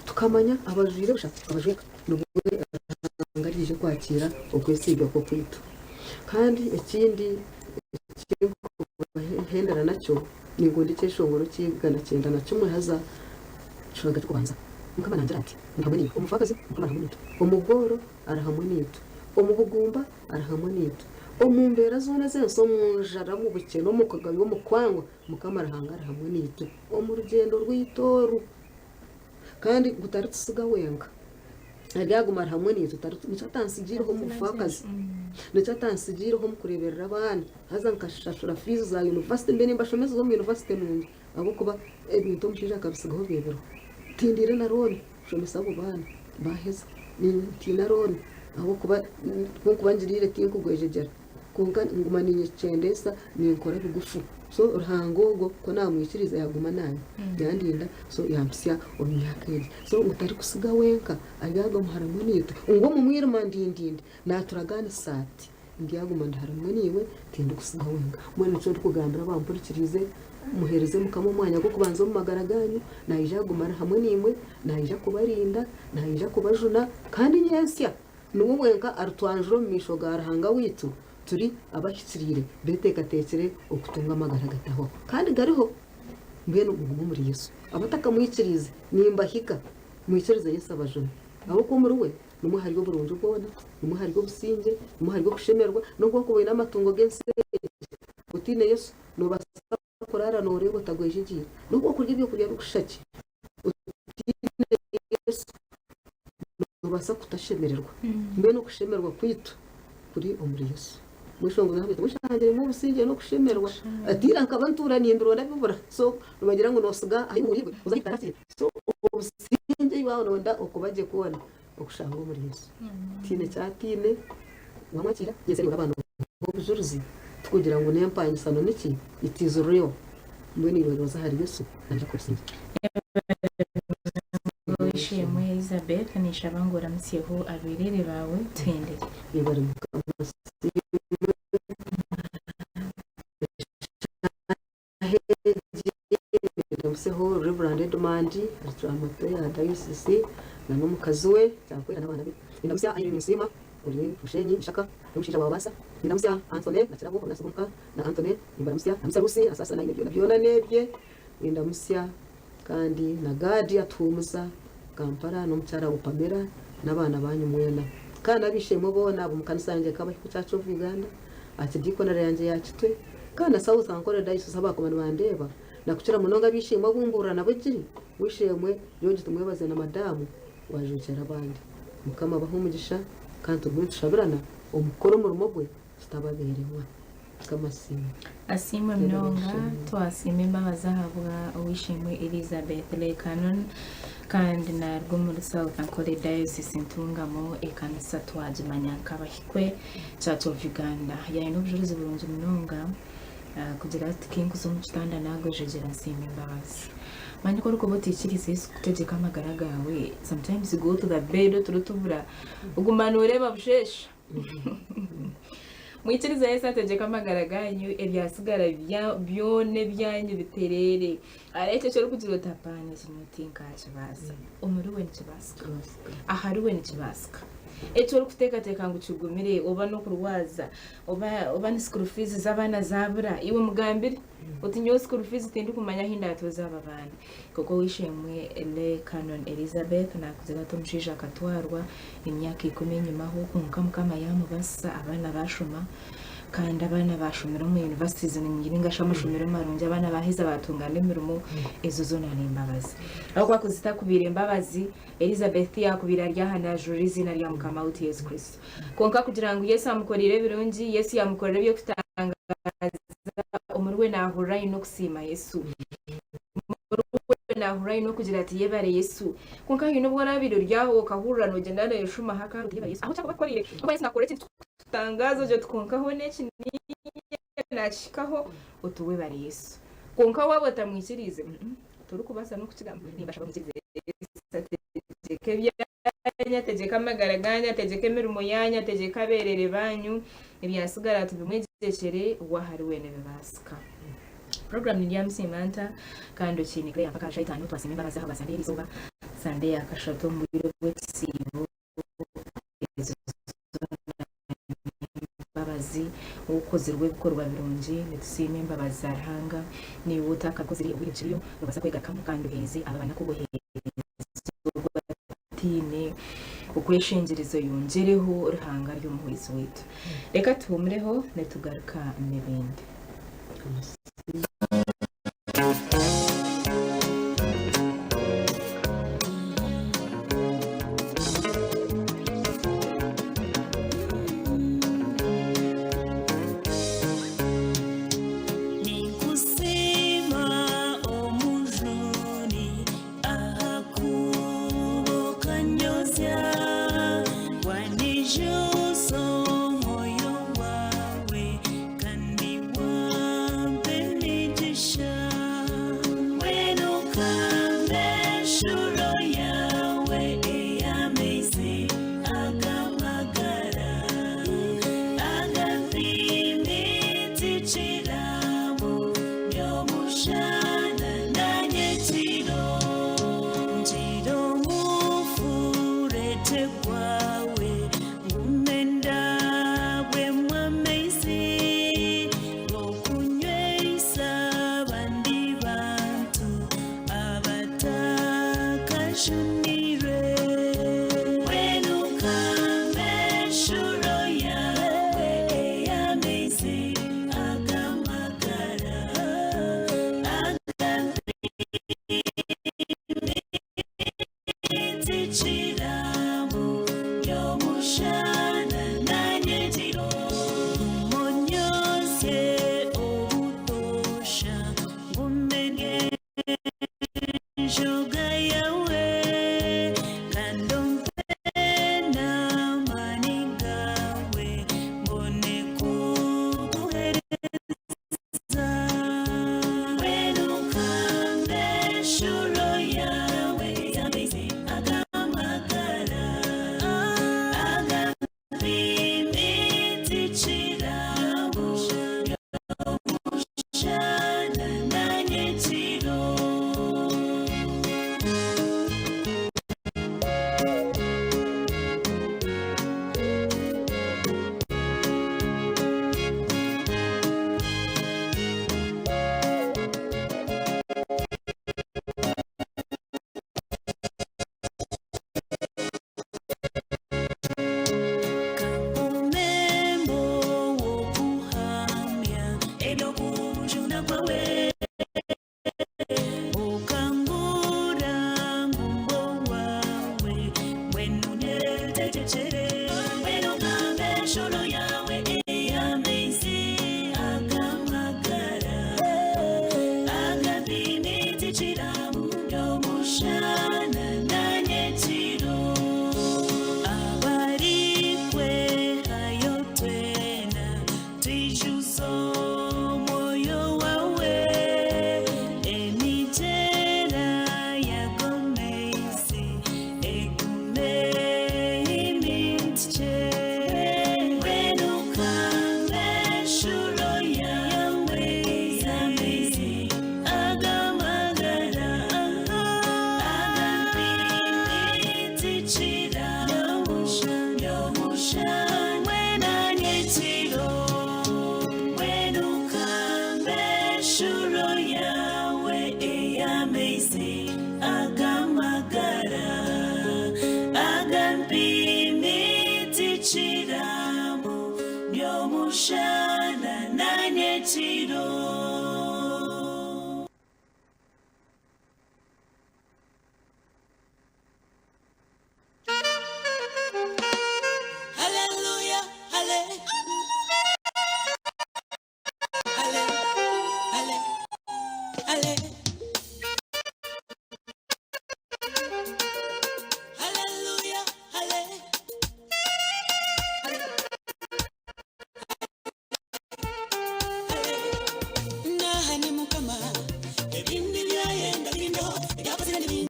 tukamanya abajwaire busha tukabajweka, nibwo Ruhanga ariija kwakira okwesiiga kwe okwaitu. Kandi ekindi ekinkubahendera nakyo, ninkunda ekyeshongoro ky'eigana 91 haza kishwanga ky'okubanza. Mukama naagira ati, Ndi hamwe naiwe. Omufaakazi, Mukama ari hamwe naitwe. Omu bworo, ari hamwe naitwe. Omu bugumba, ari hamwe naitwe. Omu mbeera zoona ez'ensi, omu njara, omu bukyene, omu kugaywa, omu kwangwa, Mukama Ruhanga ari hamwe naitwe omu rugyendo rwaitu oru. Kandi ngu taritutsiga wenka. Aryaguma ari hamwe naitwe, nikyo atantsigiireho omu bufaakazi, nikyo atantsigiireho omu kureeberera abaana, haza nkashashura fiizi za yunivasite, mbe nimbashomeseza omu yunivasite nungi ahabw'okuba ebintu omushaija akabitsigaho byebirwe. Tindiire na looni kushomesa abo baana, baaheza. Nintiina looni ahabw'okuba ku nkuba ngiriire tinkugwejegyera. Kwonka nguma niinyekyendeesa ninkora bigufu. So Ruhanga ogwo ku naamwikiriize yaaguma naanye, yandinda so yampitsya omu myaka egi. So ngu tarikutsiga wenka, aryaguma harimwe naitwe. Ngu omu mwirima ndindindi naaturagaanisa ati, Ndyaguma ndi harimwe naiwe, tindikutsiga wenka. Mbwenu nikyo ndikugambira abampurikiriize, muheereze Mukama omwanya gw'okubanza omu magara gaanyu, naija kuguma ari hamwe naimwe, naija kubarinda, naija kubajuna, kandi nyentsya Niwe wenka aritwanjura omu maisho ga Ruhanga waitu turi abahikiriire, beeteekateekire okutunga amagara agatahwaho. Kandi gariho! Mbwenu mugume omuri Yesu. Abatakamwikiriize, nimbahiga, mwikirize Yesu abajune. Ahabw'okuba omuriwe nimwo hari oburungi bwona, nimwo hari obusingye, nimwo hari okushemererwa, n'obu wakuba oine amatungo g'ensi egi, otaine Yesu, noobaasa kuraara nooreeba otagwejegyeire. N'obu wakurya ebyokurya bikushusha ki, Otaine Yesu noobaasa kutashemererwa. Mbwenu okushemererwa kwaitu kuri omuri Yesu. Mweshongoze hamwe oti, Mushangiremu obusingye n'okushemererwa. Ati ira nkaba ntuura nimbironda bibura. So nibagira ngu noosiga ahu ohuriirwe oza ahu otarakire. So obusingye ei waaba nooyenda okuba gye kwona okushanga omuri Yesu. Tihaine eki ataine, wamwakiira Yesu ariwe abaana obujurizi tikugira ngu n'empangisano niki, it is real. Mbwenu iwe roza ahari Yesu naija kukusinga. Ow'eishe-emwe Elizabeth. Elizabeth ninshaba ngu oramutsyeho abeereere baawe tuhendere. Yebare Mukama asiimwe. Eshaaha egi nindamutsyaho Rev. Edmund Aricwamato ya Dayosisi na n'omukazi we Kyankwera n'abaana be. Nindamutsya Irene Musiima ori Bushenyi Ishaka n'omushaija wa Basa. Nindamutsya Anthony na Kirabo ori Nasiga omuka na Anthony nimbaramutsya. Ndamutsya Lucy Asasa na byona byona n'ebye. Nindamutsya kandi na Gadi atuhuumuza Kampala n'omukyara we Pamela n'abaana banyu mwena. Kandi n'ab'eishe-emwe boona ab'omu kanisa yangye Kabahiko Church of Uganda, Archidiikonare yangye ya Kitwe, kandi na South Ankole Diocese abaakuguma nibandeeba, na kukira munonga ab'eishe-emwe abu mbuurira nabo egiri, Ow'eishe-emwe George Tumwebaze na Madaamu waajwekyera abandi. Mukama abahe omugisha kandi tugume nitushabirana omu kukora omurimo gwe tutababeererwa. Mukama asiimwe. Asiimwe munonga. Twasiima embabazi ahabwa ow'eishe-emwe Elizabeth Lekanon kandi naruga omuri South Ankole Diocese Ntungamo ekanisa twagimanya nk'Abahikwe Church of Uganda. Yaine obujurizi burungi munonga kugira ati kinkuza omu kitanda nagwejegyera nsiima embabazi. Manya ku orikuba otaikirize Yesu kutegyeka amagara gaawe sometimes go to the bed oturo tubura oguma noreeba busheesha. Mwikirize Yesu ategyeke amagara ganyu, ebyatsigara byona ebyanyu bitereere. Hariho ekyo eki orikugira oti apaana eki nyowe tinkakibaasa. Omuri we nikibaasika. Ahari we nikibaasika. Eki orikuteekateeka ngu kigumire oba n'okurwaza oba oba ni school fees z'abaana zaabura, iwe mugambire oti nyowe school fees tindikumanya ahu ndaatooze aba baana. Nk'oku ow'eishe-emwe Lee Canon Elizabeth naakugira ati, Omushaija akatwarwa emyaka ikumi enyimaho, kwonka Mukama yaamubaasisa abaana baashoma, kandi abaana baashomera omu universities ninga shi amashomero marungi, abaana baaheza baatunga n'emirimo, ezo zoona n'embabazi. Ahabw'okuba ku zitakubaire embabazi, Elizabeth tiyaakubaire ari aha naajurira eiziina rya Mukama waitu Yesu Kristo. Kwonka kugira ngu Yesu amukoreire ebirungi, Yesu yaamukorera eby'okutangaaza, omuriwe naahurira aine okusiima Yesu. Omuriwe naahurira aine okugira ati, Yebare Yesu. Kwonka haine obu oraabaire ori aho okahurira noogyenda nooyeshumaho akaara oti, Yebare Yesu. Aho kyakuba kikukoreire, ahabw'okuba Yesu naakukora ekintu kikutangaaza ogira oti, Kwonka hoona eki niinye naakihikaho, oti webare Yesu. Kwonka waaba otamwikiriize, torikubaasa n'okukigamba. Nimbashaba mwikirize Yesu ategyeke ebyanyu, ategyeke amagara gaanyu, ategyeke emirimo yaanyu, ategyeke abeereere baanyu, ebyatsigara tubimwegyekyere, we ahariwe nibibaasika. Program ni Ndyamusiima Nta kandi okiine Claire mpaka aha shaaha itaano twasiima embabazi ahabwa Sande y'erizooba, Sande ya kashatu omu bwire bw'ekisiibo ezo zoona n'embabazi okozirwe ebikorwa birungi nitusiima embabazi za Ruhanga naiwe otakabikozire obwire bukiriyo nobaasa kwegarukamu kandi oheereze abo abanakuboheereza obatiine okweshengyereza oyongyereho Ruhanga ari omuhwezi waitu. Reka tuhuumureho nitugaruka n'ebindi. Ninkusiima Omujuni ahakuba okanyozya, wanyijuza Omwoyo waawe kandi wampa emigisha. Mbwenu okampa enshuro yaawe ey'amaizi ag'amagara, agataine tikirabo nyomushana na nyekiro. Ngira omufuregye gwawe ngume ndabwemu amaizi g'okunyweisa abandi bantu abatakajunirwe. Mbwenu kambe enshuro yaawe ey'amaizi ag'amagara Tikiramu nyomushana na nyekiro. Monyozye obutosha ngume ngenjoga yawe, kandi ompe n'amaani gawe mbone kukuhereza. Mbwenu kambe enshuro yaawe y'amaizi ag'amagara. Nyomushana na nyekiro abarikwehayo twena twijuze omwoyo wawe emigyera yagomeizi egume imintikye mbwenuka enshuro yawe y'amaizi agamagara agampimitikira nyomushana nanyekiro mbwenuka enshuro yawe ey'amaizi agamagara agampimitikiramu nyomushana nanyekiro. Hallelujah, halle, halle, halle, halle. Hallelujah, halle, halle, halle. Naha ni Mukama, ebindi byayenda birindo, ebyakozire ni bingi.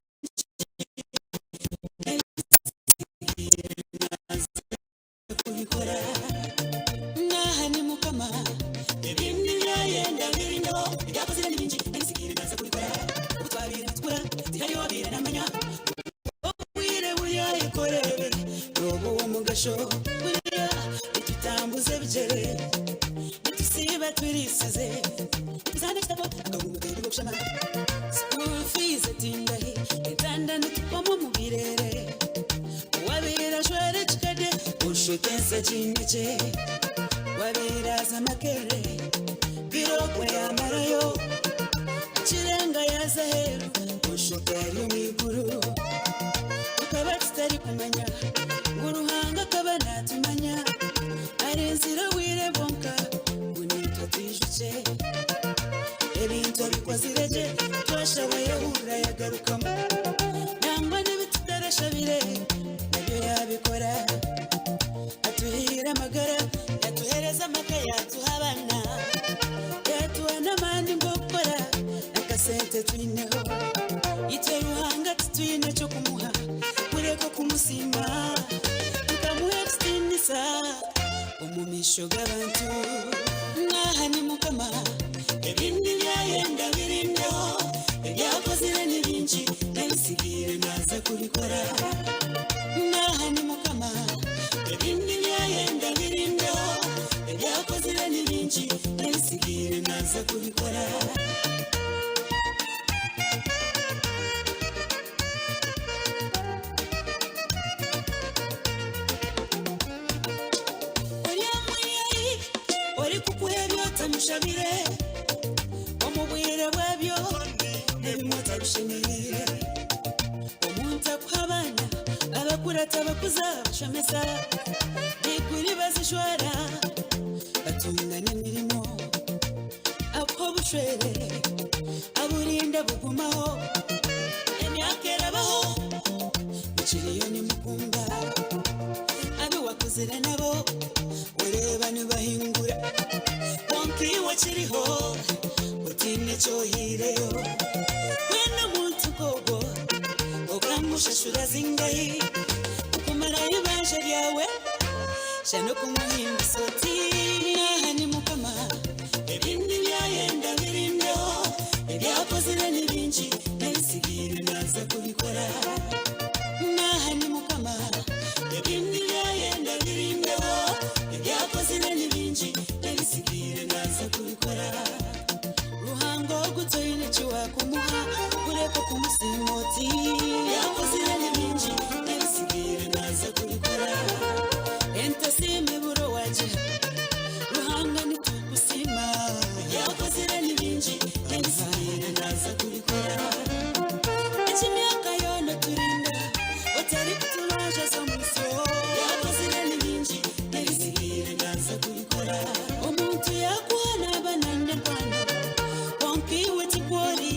Kubikora naha ni Mukama, ebindi byayenda birindo, ebyakozire ni bingi, nabisigire naza kubikora. Ubu twabire tukura, tihariho wabire namanya. Obwire buryayekorere, n'obu omugasho buriya nitutambuze ebigere, nitusiiba twirisize, nituzaana ekitabo akahumbi k'ebigo kushama. School fees etindahi, entanda nitupoma omu birere. Wabeera ashwara ekikade, oshweka kinekye. Wabeera aza makere, birokwe yamarayo. Kirenga yaza aheeru, oshweka ari omu iguru. Tukaba tutari kumanya, ngu Ruhanga akaba naatumanya. Arinzire obwire bwonka, ngu naitwe twijukye. Ebintu abikozire gye, twashaba yahurra yagarukamu. Nangwa n'ebitutarashabire, nabyo yabikora. Atuhire amagara, yatuhereza amaka, yatuha abaana. Yatuha n'amaani g'okukora, n'akasente twineho. Itwe Ruhanga titwine ky'okumuha, kureka okumusiima. Tukamuha ekitiinisa omu maisho g'abantu. Naha ni Mukama, ebindi byayenda birindeho, ebyakozire ni bingi, nabisigire naza kubikora. Naha ni Mukama, ebindi byayenda birindeho, ebyakozire ni bingi, nabisigire naza kubikora. Ori omuyai, ori kukuha ebyotamushabire, omu bwire bwabyo n'ebimwe otabishemereire. Omuntu akuha abaana, abakurata abakuza abashomesa, iguru bazishwara, batunga n'emirimo. Akuha obushwere, aburinda bugumaho, emyaka erabaho, bukiriyo nimukunda. Abe wakuzire nabo, oreba nibahingura, konka iwe kiriho, otiine ekyohiireyo. Wena omuntu nk'ogwo, okamushashura zingahi, okumarayo ibanja ryawe, shana okumuhimbisa oti, naha ni Mukama, ebindi byayenda birindeho, ebyakozire ni bingi, nabisigire naza kubikora. Naha ni Mukama, ebindi byayenda birindeho, ebyakozire ni bingi, nabisigire naza kubikora. Ruhanga ogu toine eki wakumuha, kureka okumusiima oti, ebyakozire ni bingi, nabisigire naza kubikora. Entasiima ebura owagiha, Ruhanga nitukusiima. Ebyakozire ni bingi, nabisigire naza kubikora. Ekimyaka yoona turinda, otari kutubanja z'omuso. Ebyakozire ni bingi, nabisigire naza kubikora. Omuntu yakuha naaba nande nkwano, konka iwe tikwori.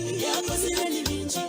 Ebyakozire ni bingi,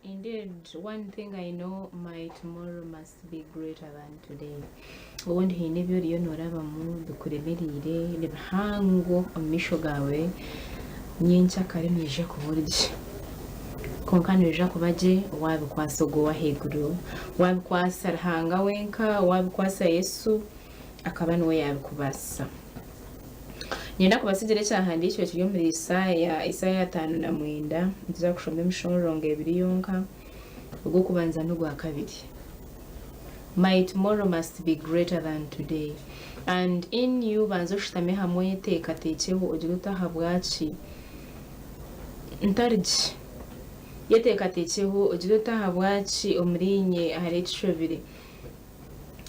Indeed, one thing I know, my tomorrow must be greater than today. Obundi haine ebi oriyo noorabamu bikuremereire, ni bihango omu maisho gaawe, nyenkyakare noija kuba ori gye. Kwonka noija kuba gye waabikwasa ogwo ow'ahaiguru, waabikwasa Ruhanga wenka, waabikwasa Yesu, akaba niwe yaabikubaasisa. Niinyenda kubasigira ekyahandiikirwe kiri omuri Isaaya, Isaaya 59, nituza kushoma emishororongo ebiri yonka, ogw'okubanza n'ogwakabiri. My tomorrow must be greater than today. And in you banza oshutame hamwe oyeteekateekyeho ogire oti ahabwaki ntari gye. Yeteekateekyeho ogire oti ahabwaki omuriinye hariho ekishobire.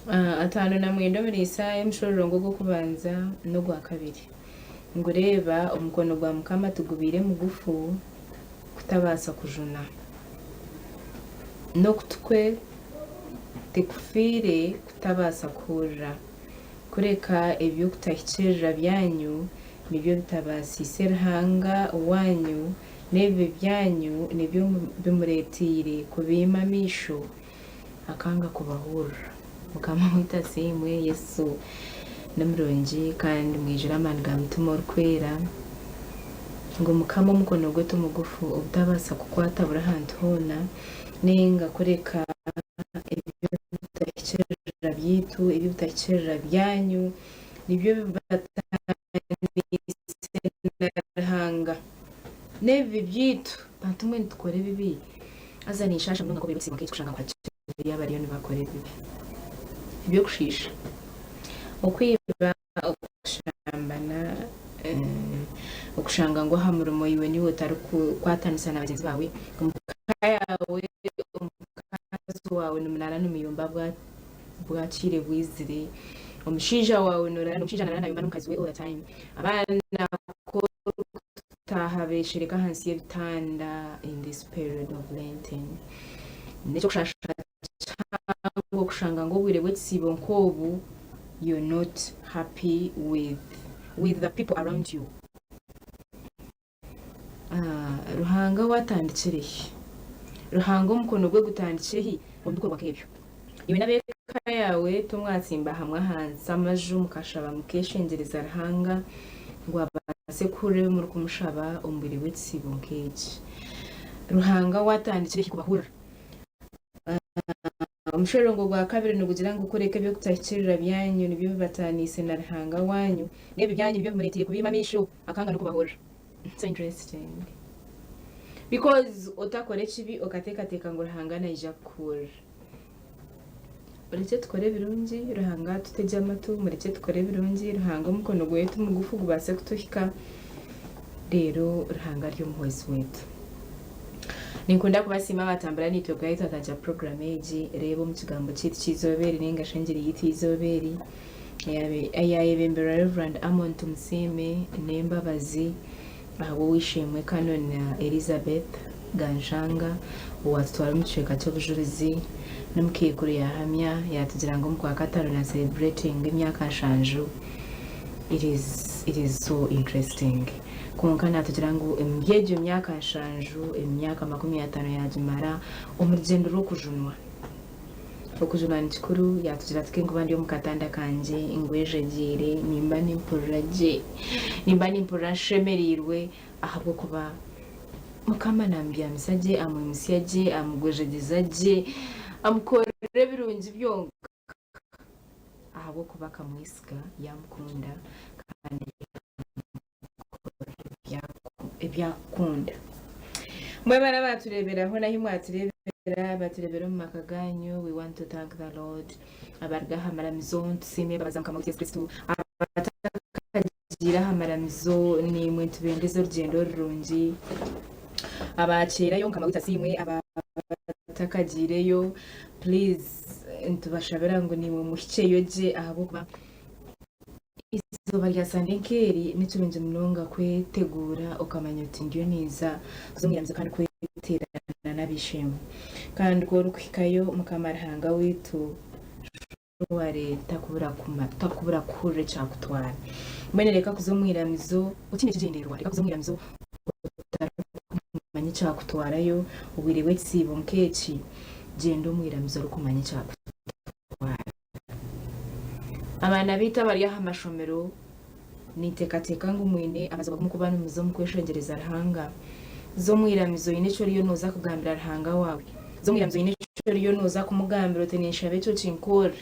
59 omuri Isaaya omushororongo ogw'okubanza n'ogwakabiri, ngu Reeba, omukono gwa Mukama tigubaire mugufu kutabaasa kujuna, n'okutu kwe tikufiire kutabaasa kuhurira, kureka eby'okutahikiirira byanyu nibyo bitabaasiise Ruhanga waanyu, n'ebibi byanyu nibyo bimureeteire kubaima amaisho. Akanga kubahurira. Mukama waitu asiimwe, Yesu ni murungi kandi mwijwire amaani ga Mutima Orikwera, ngu Mukama omukono gwe ti mugufu obutabaasa kukwata buri hantu hoona, nainga kureka eby'obutahikirira byaitu, eby'obutahikirira byanyu, nibyo bibataniise na Ruhanga. N'ebibi byaitu, bantu mwe nitukora ebibi, haza ninshaasha munonga ku obaire osiibwa nk'eki kushanga ngu hakiriyo abariyo nibakora ebibi eby'okushiisha, okwiba, okushambana, okushanga ngu aha murimo iwe niiwe otarikukwatanisa na bagyenzi baawe, omu ka yaawe omukazi waawe nimuraara nimuyomba bwakiire bwizire, omushaija waawe noraara omushaija naraara nayomba n'omukazi we all the time, abaana ku orikutaaha beeshereka ahansi y'ebitanda in this period of Lenten. N'eky'okushaasha kihango kushanga ngu obwire bw'ekisiibo nk'obu you're not happy with with the people around you. Ruhanga watandikire hi? Ruhanga omukono gwe gutandikire hi omu bikorwa nk'ebyo? Iwe n'ab'eka yaawe tumwatsimba hamwe ahansi amaju mukashaba mukeshengyereza Ruhanga ngu abaase kuhurira ebi murikumushaba omu bwire bw'ekisiibo nk'eki. Ruhanga watandikire hi kubahurira? Omushororongo gwa kabiri nigugira ngu kureka eby'okutahikiirira byanyu nibyo bibataaniise na Ruhanga waanyu, n'ebibi byanyu nibyo bimureeteire kubaima amaisho, akanga n'okubahurira. So interesting. Because otakora ekibi okateekateeka ngu Ruhanga naija kukuhurira. Murekye tukore ebirungi, Ruhanga atutegye amatu, murekye tukore ebirungi, Ruhanga omukono gwe ti mugufu gubaase kutuhika, reero Ruhanga ari omuhwezi waitu. Ninkunda kubasiima abatambura naitwe bwahi twatandikira puroguramu egi, reeba omu kigambo kyaitu ky'eizooba eri nainga shi engiri yaitu y'eizooba eri eyayebemberwa Rev. Amon Tumusiime n'embabazi ahabw'ow'eishe-emwe Canon Elizabeth Ganshanga owatutwara omu kicweka ky'obujurizi n'omukaikuru yahamya yatugira ngu omu Kwakataano na celebratinga emyaka nshanju it is it is so interesting. Kwonka naatugira ngu omuri egyo myaka nshanju, emyaka 50 yaagimara omu rugyendo rw'okujunwa. Okujunwa ni kikuru, yaatugira ati, Ku ndikuba ndi omu katanda kangye ngwejegyeire, nimba nimpurira gye, nimba nimpurira nshemereirwe ahabw'okuba Mukama naamubyamisa gye, amwimutsya gye, amugwejegyeza gye, amukorera ebirungi byonka ahabw'okuba akamwesiga, yaamukunda kandi ebi akukunda. Mwebare abatureebera hoona ahi mwatureebera, abatureebera omu maka gaanyu, we want to thank the Lord. Abaruga aha maramizo nitusiima embabazi za Mukama waitu Yesu Kristo. Abatakagiire aha maramizo naimwe nitubendeza orugyendo rurungi. Abaakyerayo Mukama waitu asiimwe, abatakagiireyo please nitubashabira ngu naimwe muhikyeyo gye ahabw'okuba Eizooba rya Sande nk'eri ni kirungi munonga kweteguura okamanya oti ndiyo ninza kuza omu iramizo kandi kweteerana n'ab'eishe-emwe. Kandi ku orikuhikayo Mukama Ruhanga waitu surely takubura takubura kuhurira ekyakutwara. Mbwenu reka kuza omu iramizo otaine kigyendererwa, reka kuza omu iramizo otarikumanya ekyakutwarayo, obwire bw'ekisiibo nk'eki gyenda omu iramizo orikumanya ekyakutwara. Abaana baitu abari aha mashomero, ninteekateeka ngu mwine amazima g'okuba nimuza omu kweshengyereza Ruhanga. Za omu iramizo oine eki oriyo nooza kugambira Ruhanga waawe. Za omu iramizo oine eki oriyo nooza kumugambira oti ninshaba eki okinkorere.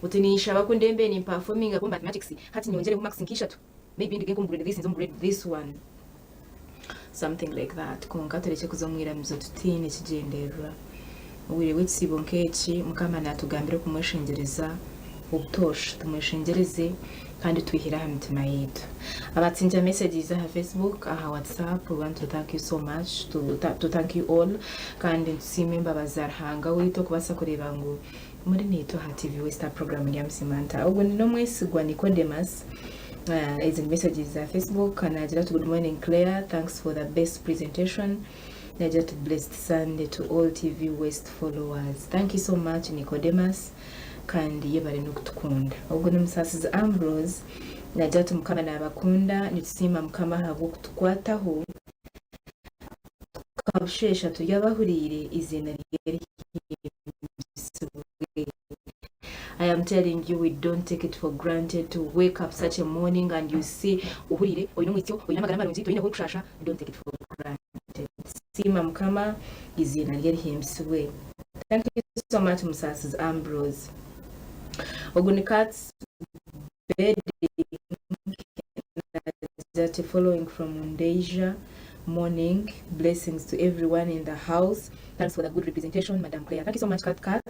Oti ninshaba ku ndembe nimpafominga omu mathematics hati nyongyereho marks nk'ishatu maybe nduge nk'omu grade this nze omu grade this one. Something like that. Kwonka turekye kuza omu iramizo tutaine kigyendererwa. Obwire bw'ekisiibo nk'eki, Mukama naatugambira okumweshengyereza obutoosha. Tumweshengyereze kandi twihire aha mitima yaitu. Abatsindira messages aha Facebook, aha WhatsApp, we want to thank you so much, to, to thank you all. Kandi nitusiima embabazi za Ruhanga waitu okubaasa kureeba ngu muri naitwe aha TV West aha program Ndyamusiima Nta. Ogwo ni n'omwesigwa Nicodemus. Ezi ni messages za Facebook. Naagira ati good morning Claire, thanks for the best presentation. Naagira ati blessed Sunday to all TV West followers. Thank you so much Nicodemus kandi yebare n'okutukunda. Ogwo ni Musasizi Ambrose. Naagira ati Mukama naabakunda, nitusiima Mukama ahabw'okutukwataho tukabusheesha turi abahuriire, eiziina rye rihimbisibwe. I am telling you we don't take it for granted to wake up such a morning and you see ohuriire, oine omwitsyo, oine amagara marungi, toine ahu orikushasha, don't take it for granted. Siima Mukama, eiziina rye rihimbisibwe. Thank you so much Musaasizi Ambrose. Ogu ni Kats Bedding naagira ati following from Ndeija morning blessings to everyone in the house thanks for the good representation Madam Claire. Thank you so much Kat Kat.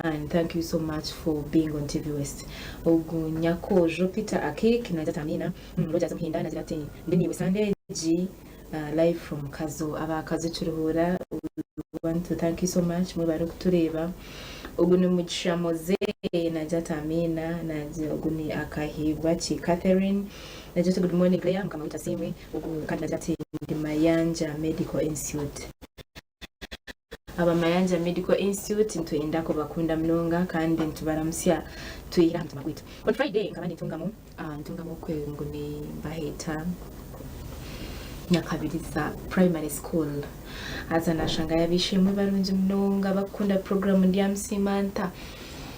And thank you so much for being on TV West. Ogu Nyakojo Peter Akik nagira ati Amina. Rogers Muhinda nagira ati ndi niiwe Sunday egi live from Kazo. Aba Kazo Kiruhura we want to thank you so much mwebare okutureeba. Ogu ni Mugisha Moze nagira ati Amina. Nagira ogu ni Akahibwa ki Catherine nagira ati good morning Claire Mukama waitu asiimwe. Ogu kandi nagira ati ndi Mayanja Medical Institute. Aba Mayanja Medical Institute nitwenda kubakunda munonga kandi nitubaramutsya twihire aha mutima gwaitu. On Friday nkaba nintungamu, ntungamu okwe ngu nimbaheeta. Nyakabiriza Primary School. Haza naashangayo ab'eishe-emwe barungi munonga abakukunda puroguraamu Ndyamusiima Nta.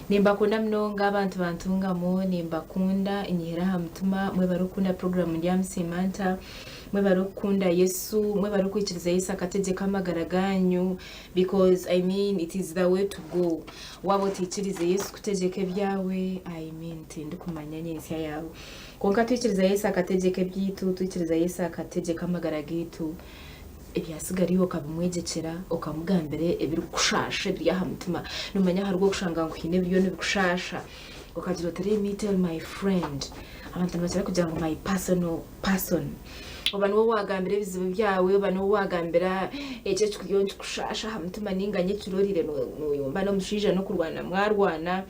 Nimbakunda munonga abantu ba Ntungamo, nimbakunda nyihire aha mutima, mwebare okukunda puroguraamu Ndyamusiima Nta, mwebare okukunda Yesu, mwebare okwikiriza Yesu akategyeka amagara gaanyu because I mean it is the way to go. Waaba otaikirize Yesu kutegyeka ebyawe, I mean tindikumanya nyentsya yaawe. Kwonka twikiriza Yesu akategyeka ebyaitu, twikiriza Yesu akategyeka amagara gaitu, ebyatsigara iwe okabimwegyekyera, okamugambira ebirikukushaasha ebiri aha mutima. Noomanya hariho okushanga ngu haine ebiriyo nibikushaasha, okagira oti let me tell my friend. Abantu nibakira kugira ngu my personal person. Oba niwe waagambira ebizibu byawe, oba niwe waagambira ekyo ekiriyo nikikushaasha aha mutima nainga nyekiro oriire nooyomba n'omushaija n'okurwana mwarwana.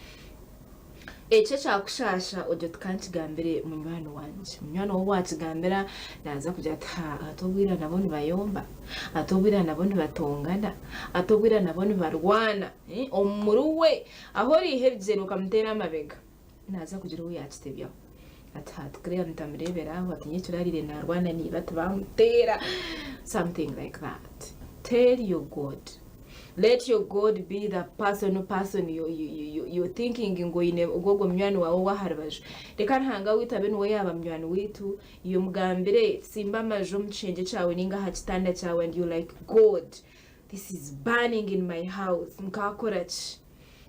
Ekyo ekyakushaasha ogye oti kankigambire munywani wangye. Munywani waawe waakigambira naaza kugira ati haa hati obwira nabo nibayomba, hati obwira nabo nibatongana, hati obwira nabo nibarwana. Omuri we ahu oriiha ebigyere okamuteera amabega naaza kugira ou yaakitebyaho. Ati hati Claire ntamureebera aho ati nyekiro ariire naarwana naiba tibamuteera something like that. Tell your God. Let your God be the person person you, you, you, you thinking ngu oine ogwo munywani wawe ow'aha rubaju. Reka Ruhanga waitu abe niwe yaaba munywani waitu, iwe mugambire, simba amaju omu kishengye kyawe ninga aha kitanda kyawe and you like God, this is burning in my house, nkaakora ki?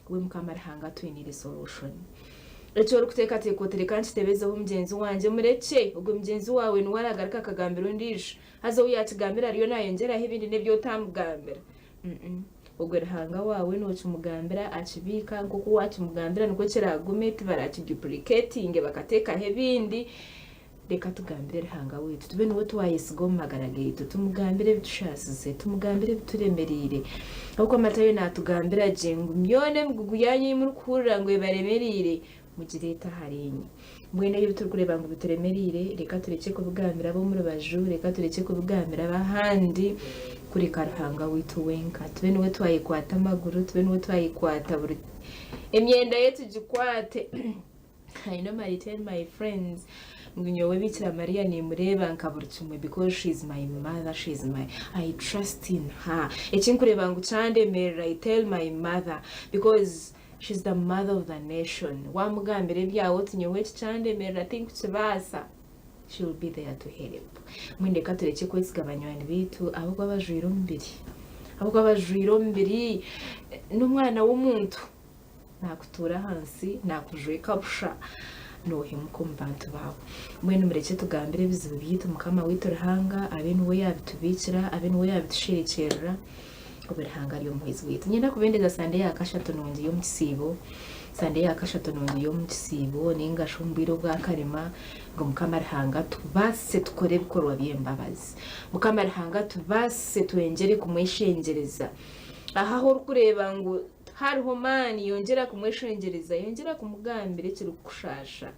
We Mukama Ruhanga atwiniire solution. Eki orikuteekateeka oti reka nkitebezeho mugyenzi wangye, murekye, ogwo mugyenzi waawe niwe aragaruka akagambira ondiijo. Haza ou yaakigambira ariyo naayongyeraho ebindi n'ebi otaamugambira. Mm-mm. Ogwo Ruhanga waawe nookimugambira akibiika nk'oku waakimugambira nikwo kiraagume, tibarakiduplicatinge bakateekaho ebindi. Reka tugambire Ruhanga waitu, tube niwe twayesiga omu magara gaitu, tumugambire ebitushaasize, tumugambire ebituremereire. Ahabw'okuba Matayo naatugambira gye ngu myona emigugu yaanyu ei murikuhurira ngu ebaremereire, Mugireete ahariinye. Mbwenu ebi turikureeba ngu bituremereire, reka turekye kubigambira ab'omu rubaju, reka turekye kubigambira ab'ahandi, kureka Ruhanga waitu wenka. Tube niwe twayekwata amaguru, tube niwe twayekwata buri emyenda ye tugikwate. I normally tell my friends ngu nyowe Bikira Maria nimureeba nka buri kimwe because she is my mother, she is my, I trust in her. Eki nkureeba ngu kyandemerera, I tell my mother because She's the mother of the nation wamugambira ebyawe oti nyowe eki kyandemerera tinkukibaasa she will be there to help. Mbwenu reka turekye kwesiga banywani baitu ahabw'okuba bajwaire omubiri ahabw'okuba bajwaire omubiri n'omwana w'omuntu nakutuura ahansi nakujweka busha nohemuka omu bantu baawe. Mbwenu murekye tugambire ebizibu byaitu mukama waitu Ruhanga abe niwe yabitubiikira abe niwe yabitusherekyerera. Obu Ruhanga ari omuhwezi waitu. Niinyenda kubendeza Sande ya kashatu nungi y'omu kisiibo, Sande ya kashatu nungi y'omu kisiibo nainga shi omu bwire obw'akarima, ngu Mukama Ruhanga atubaasise tukore ebikorwa by'embabazi. Mukama Ruhanga atubaasise twengyere kumweshengyereza. Aha ahu orikureeba ngu tihariho maani, yongyera kumweshengyereza, yongyera kumugambira ekirikukushaasha.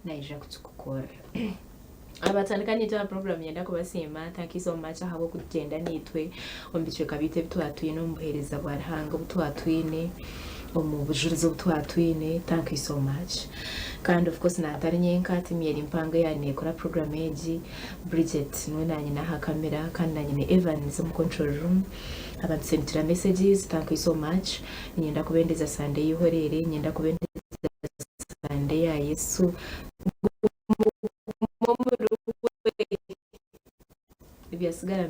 Naija kukikukorera. Abatandika naitwe aha program niinyenda kubasiima thank you so much ahabw'okugyenda naitwe omu bicweka byaitu ebi twatwine omu buheereza bwa Ruhanga obu twatwine omu bujurizi obu twatwine thank you so much kandi of course naatari nyenka tiimu eri mpango eyaaba neekora program egi Bridget niwe naanyine aha kamera kandi naanyine Evans omu control room abatusendikira messages thank you so much niinyenda kubendeza Sunday y'eihoreere niinyenda kubendeza Sande ya Yesu guma omuri we ebyatsigara.